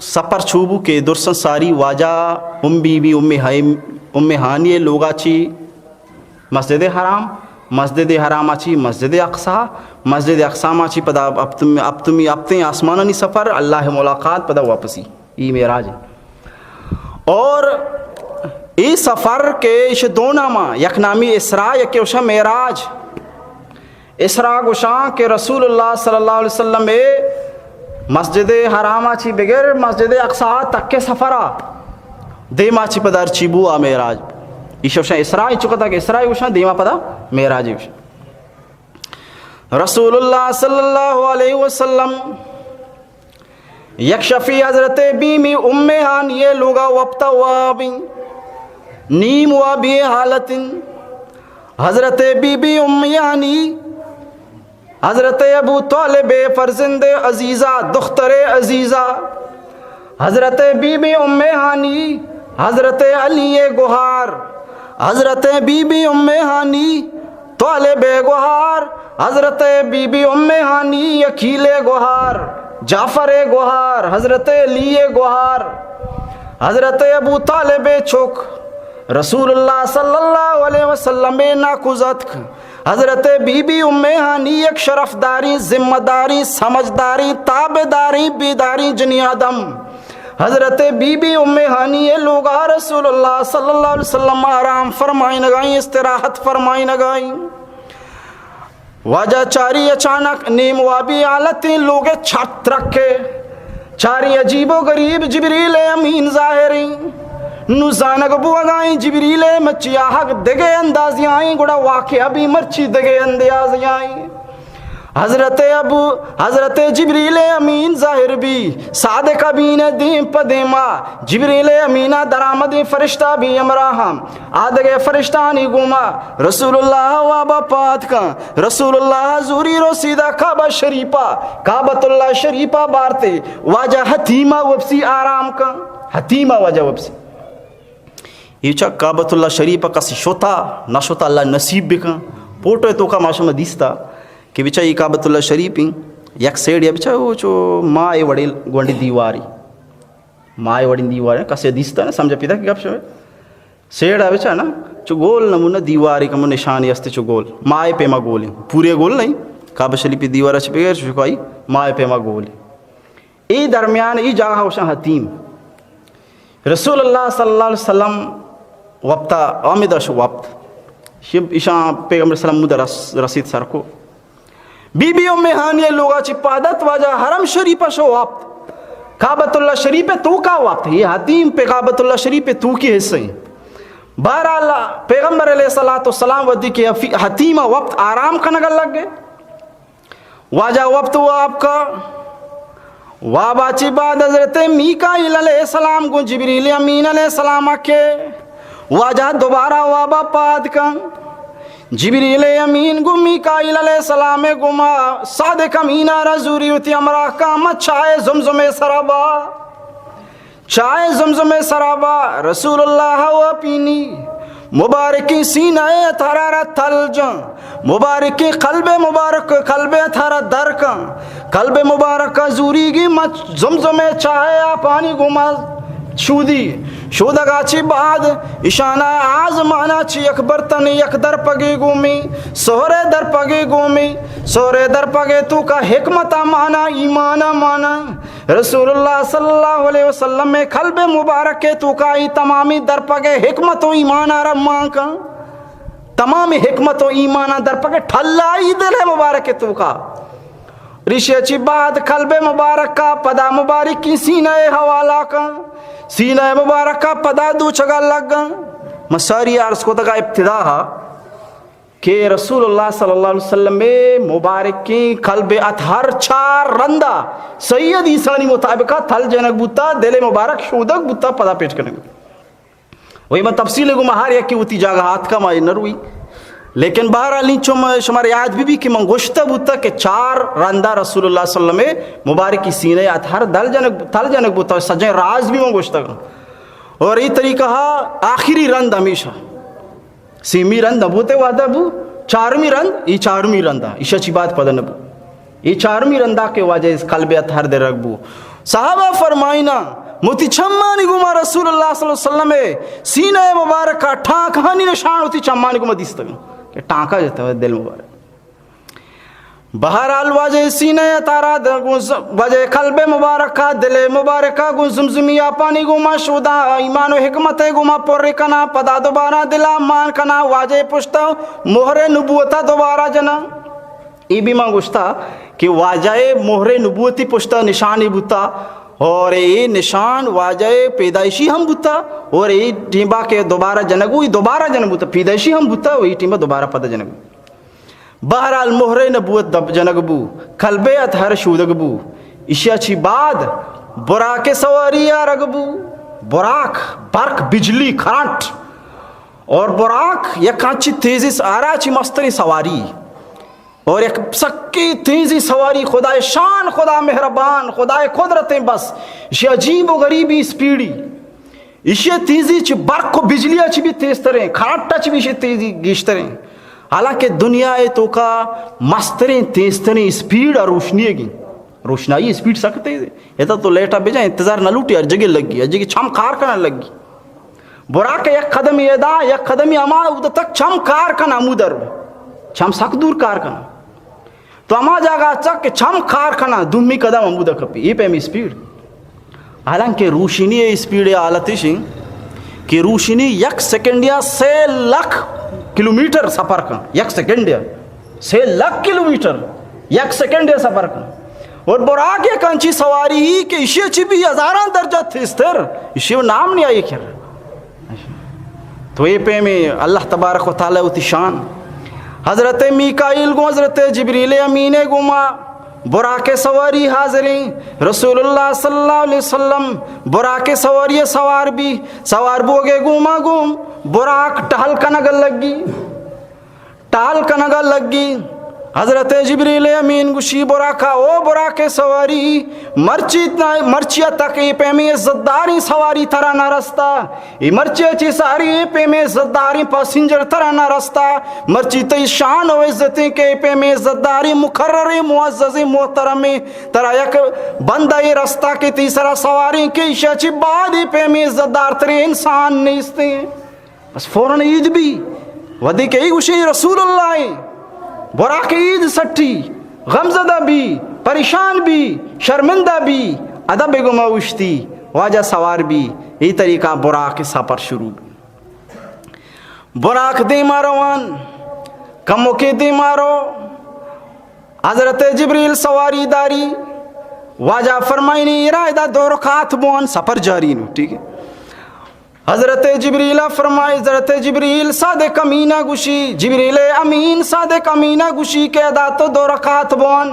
سفر چوبو کہ درسن ساری واجہ ام بی بی ام ہیم، ام ہانی لوگا چی مسجد حرام، مسجد حرام چی مسجد اقصی، مسجد اقصی ما چی پدا اپتم-، اپتمی اپتیں آسمانانی سفر، اللہ ملاقات، پدا واپسی۔ ای معراج۔ اور ای سفر کے اش دو ناما، یک نامی اسراء، یک اوشا معراج۔ اسراء گوشاں کہ رسول اللہ صلی اللہ علیہ وسلم اے مسجد حرام چی بگر مسجد اقصی تک سفرا دیما چی پدر چی بو آ معراج۔ ایش اوشاں اسراء، چکتا کہ اسراء گوشاں دیما پدا معراج گوشاں۔ رسول اللہ صلی اللہ علیہ وسلم یک شفی حضرت بی بی ام ہانی لوگا وپتا وابی، نیم وابی حالت۔ حضرت بی بی ام ہانی حضرت ابو طالب فرزند عزیزہ، دختر عزیزہ، حضرت بی بی ام ہانی حضرت علی گوہار، حضرت بی بی ام ہانی طالب گوہار، حضرت بی بی ام ہانی عقیل گوہار، جعفر گوہار، حضرت علی گوہار، حضرت ابو طالب چک، رسول اللہ صلی اللہ علیہ وسلم ناکوزتک۔ حضرت بی بی ام ہانی یک شرفداریں، ذمہ داریں، سمجھداریں، تابعداریں، بیداریں جنی آدم۔ حضرت بی بی ام ہانی لوگا رسول اللہ صلی اللہ علیہ وسلم آرام فرمائنگائیں، استراحت فرمائنگائیں۔ واجہ چاری اچانک نیم وابی حالتیں، لوگ چرت ترکے، چاری عجیب و غریب جبریل امین ظاہریں۔ نو زانگ بوگائیں جبریل مچی آہگ دگے اندازی آئیں، گڑا واقعہ بھی مرچی دگے اندازی آئیں۔ حضرت ابو، حضرت جبریل امین ظاہر بی، صادق امین دیم پہ دیما، جبریل امینا درآمدیں فرشتہ بی ہمراہ ہم۔ آدگہ فرشتانی گوما رسول اللہ وابا پاد کن۔ رسول اللہ زوری رو سیدھا کعبہ شریفہ، کعبۃ اللہ شریفہ بارتے، واجہ حتیمہ وپسی آرام کن۔ حتیمہ واجہ وپسی۔ یہ چا کعبۃ اللہ شریفہ کسی شتا، نہ شتا، اللہ نصیب بکن۔ پوٹو توکا ما شما دیستا کہ بچا یہ کعبۃ اللہ شریف ہیں، یک سیڑ یا بچا وہ چو ماہ وڑے گونڈی دیواری۔ ماہ وڑیں دیوار ہیں، کسے دیستا نہ سمجھا پیدا کہ گپ شوے۔ سیڑا بچا نا، چو گول نمونہ دیواری کمو نشانی است چو گول۔ ماہ پیما گول ہیں۔ پورے گول نہیں۔ کعبہ شریف دیوار اچ بغیر چو شکائی ماہ پیما گول ہیں۔ ای درمیان ای جاگہ ہوشاں حتیم۔ رسول اللہ صلی اللہ علیہ وسلم وپتا آمد اش وپت۔ شب اشاں پیغمبر صلی اللہ علیہ وسلم مدہ رس-، رسید سر کو۔ بی بی ام ہانی لوگا چی پادت واجہ حرم شریف شو وپت۔ کعبۃ اللہ شریف توکا وپت۔ یہ حتیم پہ کعبۃ اللہ شریف توکی حصہ ہیں۔ بہرحال پیغمبر علیہ الصلوۃ والسلام ودی کہ حفی-، حتیم وپت آرام کنگ لگ گئے۔ واجہ وپت واب کا۔ وابا چی بعد حضرت میکائیل علیہ السلام گوں جبریل امین علیہ السلام کے واجہ دوبارہ وابا پاد کن۔ جبریل امین گوں میکائیل علیہ السلام گوما صادق امینا را زوری وتی ہمراہ کا، ما چائے زمزم سرا با۔ چائے زمزم سرا با۔ رسول اللہ و پینی مبارکیں سینہ اطہرا را تل جن۔ مبارکیں قلب مبارک، قلب اطہرا در کن۔ قلب مبارک زوری گی ما زمزم چائے آپانی گوما شودی۔ شودگا چی بعد اشانا آزمانا چی یک برتن یک درپگے گومی، سہرے درپگے گومی، سہرے درپگے توکا حکمت مانا، ایمان مانا۔ رسول اللہ صلی اللہ علیہ وسلم قلب مبارک توکا ای تمامی درپگے حکمت و ایمان آرا مان کن۔ تمام حکمت و ایمان درپگے ٹھلائی دل مبارک توکا۔ ریشے چی بعد قلب مبارک کا پدا مبارکی سینہ حوالہ کن۔ سینہ مبارک کا پدا دو چگا لگن۔ مساری عرض کو تکا ابتدا ہا کہ رسول اللہ صلی اللہ علیہ وسلم مبارکیں قلب اطہر چار رندا صحیح حدیثانی مطابقا تل جنگ بوتا، دل مبارک شودگ بوتا، پدا پیٹ کنگ بوتا۔ وہی من تفصیل گو، ما ہر یکی وتی جاگہ آتکا، ما نہ روی۔ لیکن بہرحال، انچو من شمارا یاد بہ بی کہ من گوشتہ بوتہ کہ چار رندا رسول اللہ صلی اللہ علیہ وسلم مبارکی سینہ اطہر دل جنگ، تل جنگ بوتہ، سجیں راز بہ من گوشتہ۔ اور اے طریقہ آخری رند ہمیشہ، سیمی رند نبوتے وعدہ بو، چارمی رند، اے چارمی رندا، ایشا چی بعد پدہ نبو۔ اے چارمی رندا کہ واجہ قلب اطہر درگ بو۔ صحابہ فرمائنا، متی چمانی گوما رسول اللہ صلی اللہ علیہ وسلم سینہ مبارکہ ٹانکہانی نشان وتی چمانی گوما دیستگ کہ ٹانکہ جتہ دل مبارک۔ بہرحال، واجہ سینہ اطہرا د-، گوں ز-، واجہ قلب مبارکہ، دل مبارکہ گوں زمزمی آپانی گوما شودا، ایمان و حکمت گوما پر کنا، پدا دوبارہ دلا مان کنا، واجہ پشتا مہر نبوتا دوبارہ جنا۔ اے بھی من گوشتا کہ واجہ مہر نبوتی پشتا نشانی بوتا، اور اے نشان واجہ پیدائشی ہم بوتا، اور اے ٹیمبا کہ دوبارہ جنگو، اے دوبارہ جنگ بوتا، پیدائشی ہم بوتا، اے ٹیمبا دوبارہ پدا جنگ بو۔ بہرحال، مہر نبوت دپ جنگ بو، قلب اطہر شودگ بو۔ اشیا چی بعد براق سواری آرگ بو۔ براق، برق، بجلی، کرنٹ۔ اور براق یک انچی تیزی س-، آرا چی مستری سواری۔ اور یک سکی تیزی سواری، خدائے شان، خدا مہربان، خدائے قدرتیں بس۔ اشی عجیب و غریبی اسپیڈی۔ ایشی تیزی چہ برق و بجلی چی بھی تیزتریں، کھاٹا چی بھی ایشی تیزی گیشتریں۔ حالانکہ دنیا ء توکا مستریں تیزتریں اسپیڈ ء روشنی ء گی۔ روشنائی اسپیڈ سک تیز ہے۔ ادا تو لیٹا بجا انتظار نہ لوٹی، ہر جگہ لگی، ہر جگہ چم کار کنن لگی۔ براق یک قدمی ادا، یک قدمی اما، ادا تک چم کار کن امودر۔ چم سک دور کار کن۔ تو ہما جاگہ چک کہ چم کار کناں، دومی قدم ہمودا کپی، اے پیمی اسپیڈ۔ حالانکہ روشنی ء اسپیڈ ء حالت اش انت کہ روشنی یک سیکنڈ یا سے لکھ کلومیٹر سفر کن، یک سیکنڈ یا سے لکھ کلومیٹر یک سیکنڈ یا سفر کن۔ اور براق یک انچی سواری ہی کہ اشی چی بھی ہزاراں درجہ تیزتر، اشی نام نہیں آئی کر۔ تو اے پیمیں اللہ تبارک و تعالی وتی شان۔ حضرت میکائیل گوں حضرت جبریل امین گوما براق سواری حاضریں۔ رسول اللہ صلی اللہ علیہ وسلم براق سواری سوار بی، سوار بوگے گوما گوں براق ٹہل کنگ لگی۔ ٹال کنگا لگی۔ حضرت جبریل امین گوشی، براقا، او براق سواری، مرچی، مرچیا تک اے پیمیں عزت داریں سواری ترا نہ رستا۔ اے مرچیا چی ساری اے پیمیں عزت داریں پاسنجر ترا نہ رستا۔ مرچی تئی شان و عزتیں کہ اے پیمیں عزت داریں مقرریں معززیں محترمیں ترا یک بندہ اے رستا کہ تئی سرا سواریں کہ ایشا چی بعد اے پیمیں عزت دارتریں انسان نیستیں۔ بس فوراً اید بی۔ وھدے کہ اے گوشی رسول اللہ ایں، براق اید سٹی، غمزدہ بی، پریشان بی، شرمندہ بی، ادب گما اوشتی، واجہ سوار بی، اے طریقہ براق سفر شروع بی۔ براق دیما روان، کموکے دیما رو، حضرت جبریل سواری داری، واجہ فرمائنی، ایرا ادا دو رکعت بوان، سفر جاری نو، ٹھیک ہے۔ حضرت جبریل فرمائے، حضرت جبریل صادق امینہ گوشی، جبریل امین صادق امینہ گوشی کہ ادا تو دو رکعت بوان۔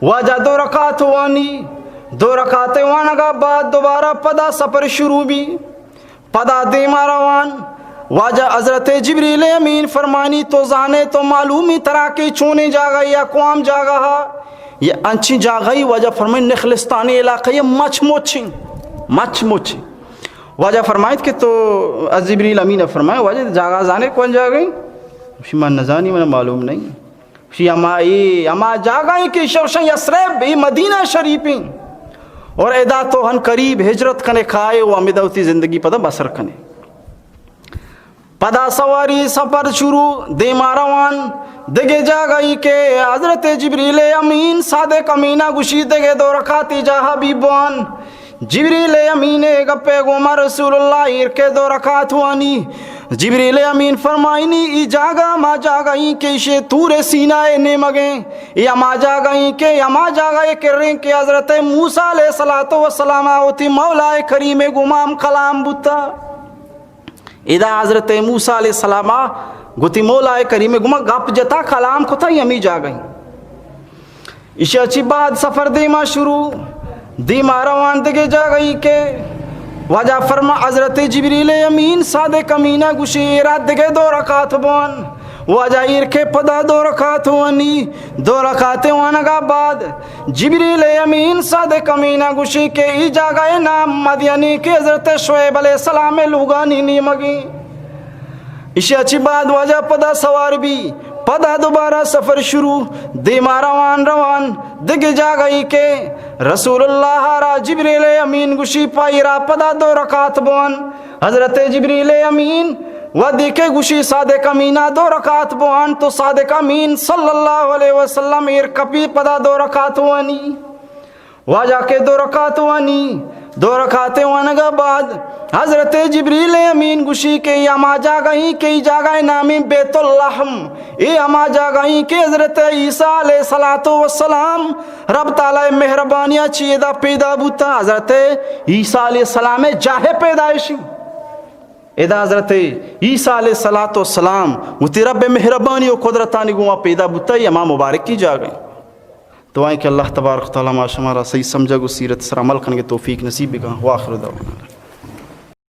واجہ دو رکعت وانی، دو رکعت وانگا بعد دوبارہ پدا سفر شروع بی۔ پدا دیما روان۔ واجہ حضرت جبریل امین فرمانی، تو زانے، تو معلومی ترا کہ چونیں جاگہ یا قوام جاگہ ہا؟ یہ انچیں جاگہ ہی، واجہ فرمائیں، نخلستانی علاقہ، یہ مچ مچیں، مچ مچیں۔ واجہ فرمائیت کہ تو، از جبریل امین فرمائے، واجہ جاگہ زانے کون جاگہ ہی؟ شما نزانی، من معلوم نہیں۔ شی ہما ای، ہما جاگہ ہیں کہ شوشن یثرب، ای مدینہ شریف ہیں۔ اور ادا تو ہن قریب ہجرت کنے کھائے و ہمدا وتی زندگی پدا بسر کنے۔ پدا سواری سفر شروع، دیما روان، دگہ جاگہی کہ حضرت جبریل امین صادق امینہ گوشی دگہ دو رکعتی جاہا بی بوان۔ جبریل امین گپے گوما رسول اللہ ایر کے دو رکعت وانی۔ جبریل امین فرمائنی، ای جاگہ ہما جاگہی کہ اشی طور سینا نیمگیں، ای ہما جاگہی کہ ہما جاگہ کریں کہ حضرت موسی علیہ الصلوۃ والسلام وتی مولا کریم گوما ہم کلام بوتا۔ ادا حضرت موسی علیہ السلام گوتی مولا کریم گما گپ جتا، کلام کتا، ہمی جاگہ ہیں۔ اشیا چی بعد سفر دیما شروع، دیما روان دگہ جاگہی کہ واجہ فرما حضرت جبریل امین صادق امینہ گوشی ایرا دگہ دو رکعت بوان۔ واجہ ایر کے پدا دو رکعت وانی، دو رکعت وانگا بعد جبریل امین صادق امینا گوشی کہ ای جاگہ نام مدینی کہ حضرت شعیب علیہ السلام لوگانی نیمگی۔ اشیا چی بعد واجہ پدا سوار بی، پدا دوبارہ سفر شروع، دیما روان روان دگہ جاگہی کہ رسول اللہ را جبریل امین گوشی پا ایرا پدا دو رکعت بوان۔ حضرت جبریل امین وہدے کہ گوشی صادق امینا دو رکعت بوان، تو صادق امین صلی اللہ علیہ وسلم ایر کپی پدا دو رکعت وانی۔ واجہ کے دو رکعت وانی، دو رکعت وانگا بعد حضرت جبریل امین گوشی کہ ای ہما جاگہی کہ ای جاگہ نامی بیت اللحم، ای ہما جاگہی کہ حضرت عیسیٰ علیہ الصلوۃ والسلام رب تعالی مہربانیا چی ادا پیدا بوتا، حضرت عیسیٰ علیہ السلام جاہ پیدائشی۔ ادا حضرت عیسیٰ علیہ الصلوۃ والسلام وتی رب مہربانی و قدرتانی گوما پیدا بوتا، ای ہما مبارکی جاگہ۔ دعائیں کہ اللہ تبارک و تعالی ما شمارا صحیح سمجھگ و سیرت سر عمل کنگے توفیق نصیب بکن۔ وآخر دعوانا۔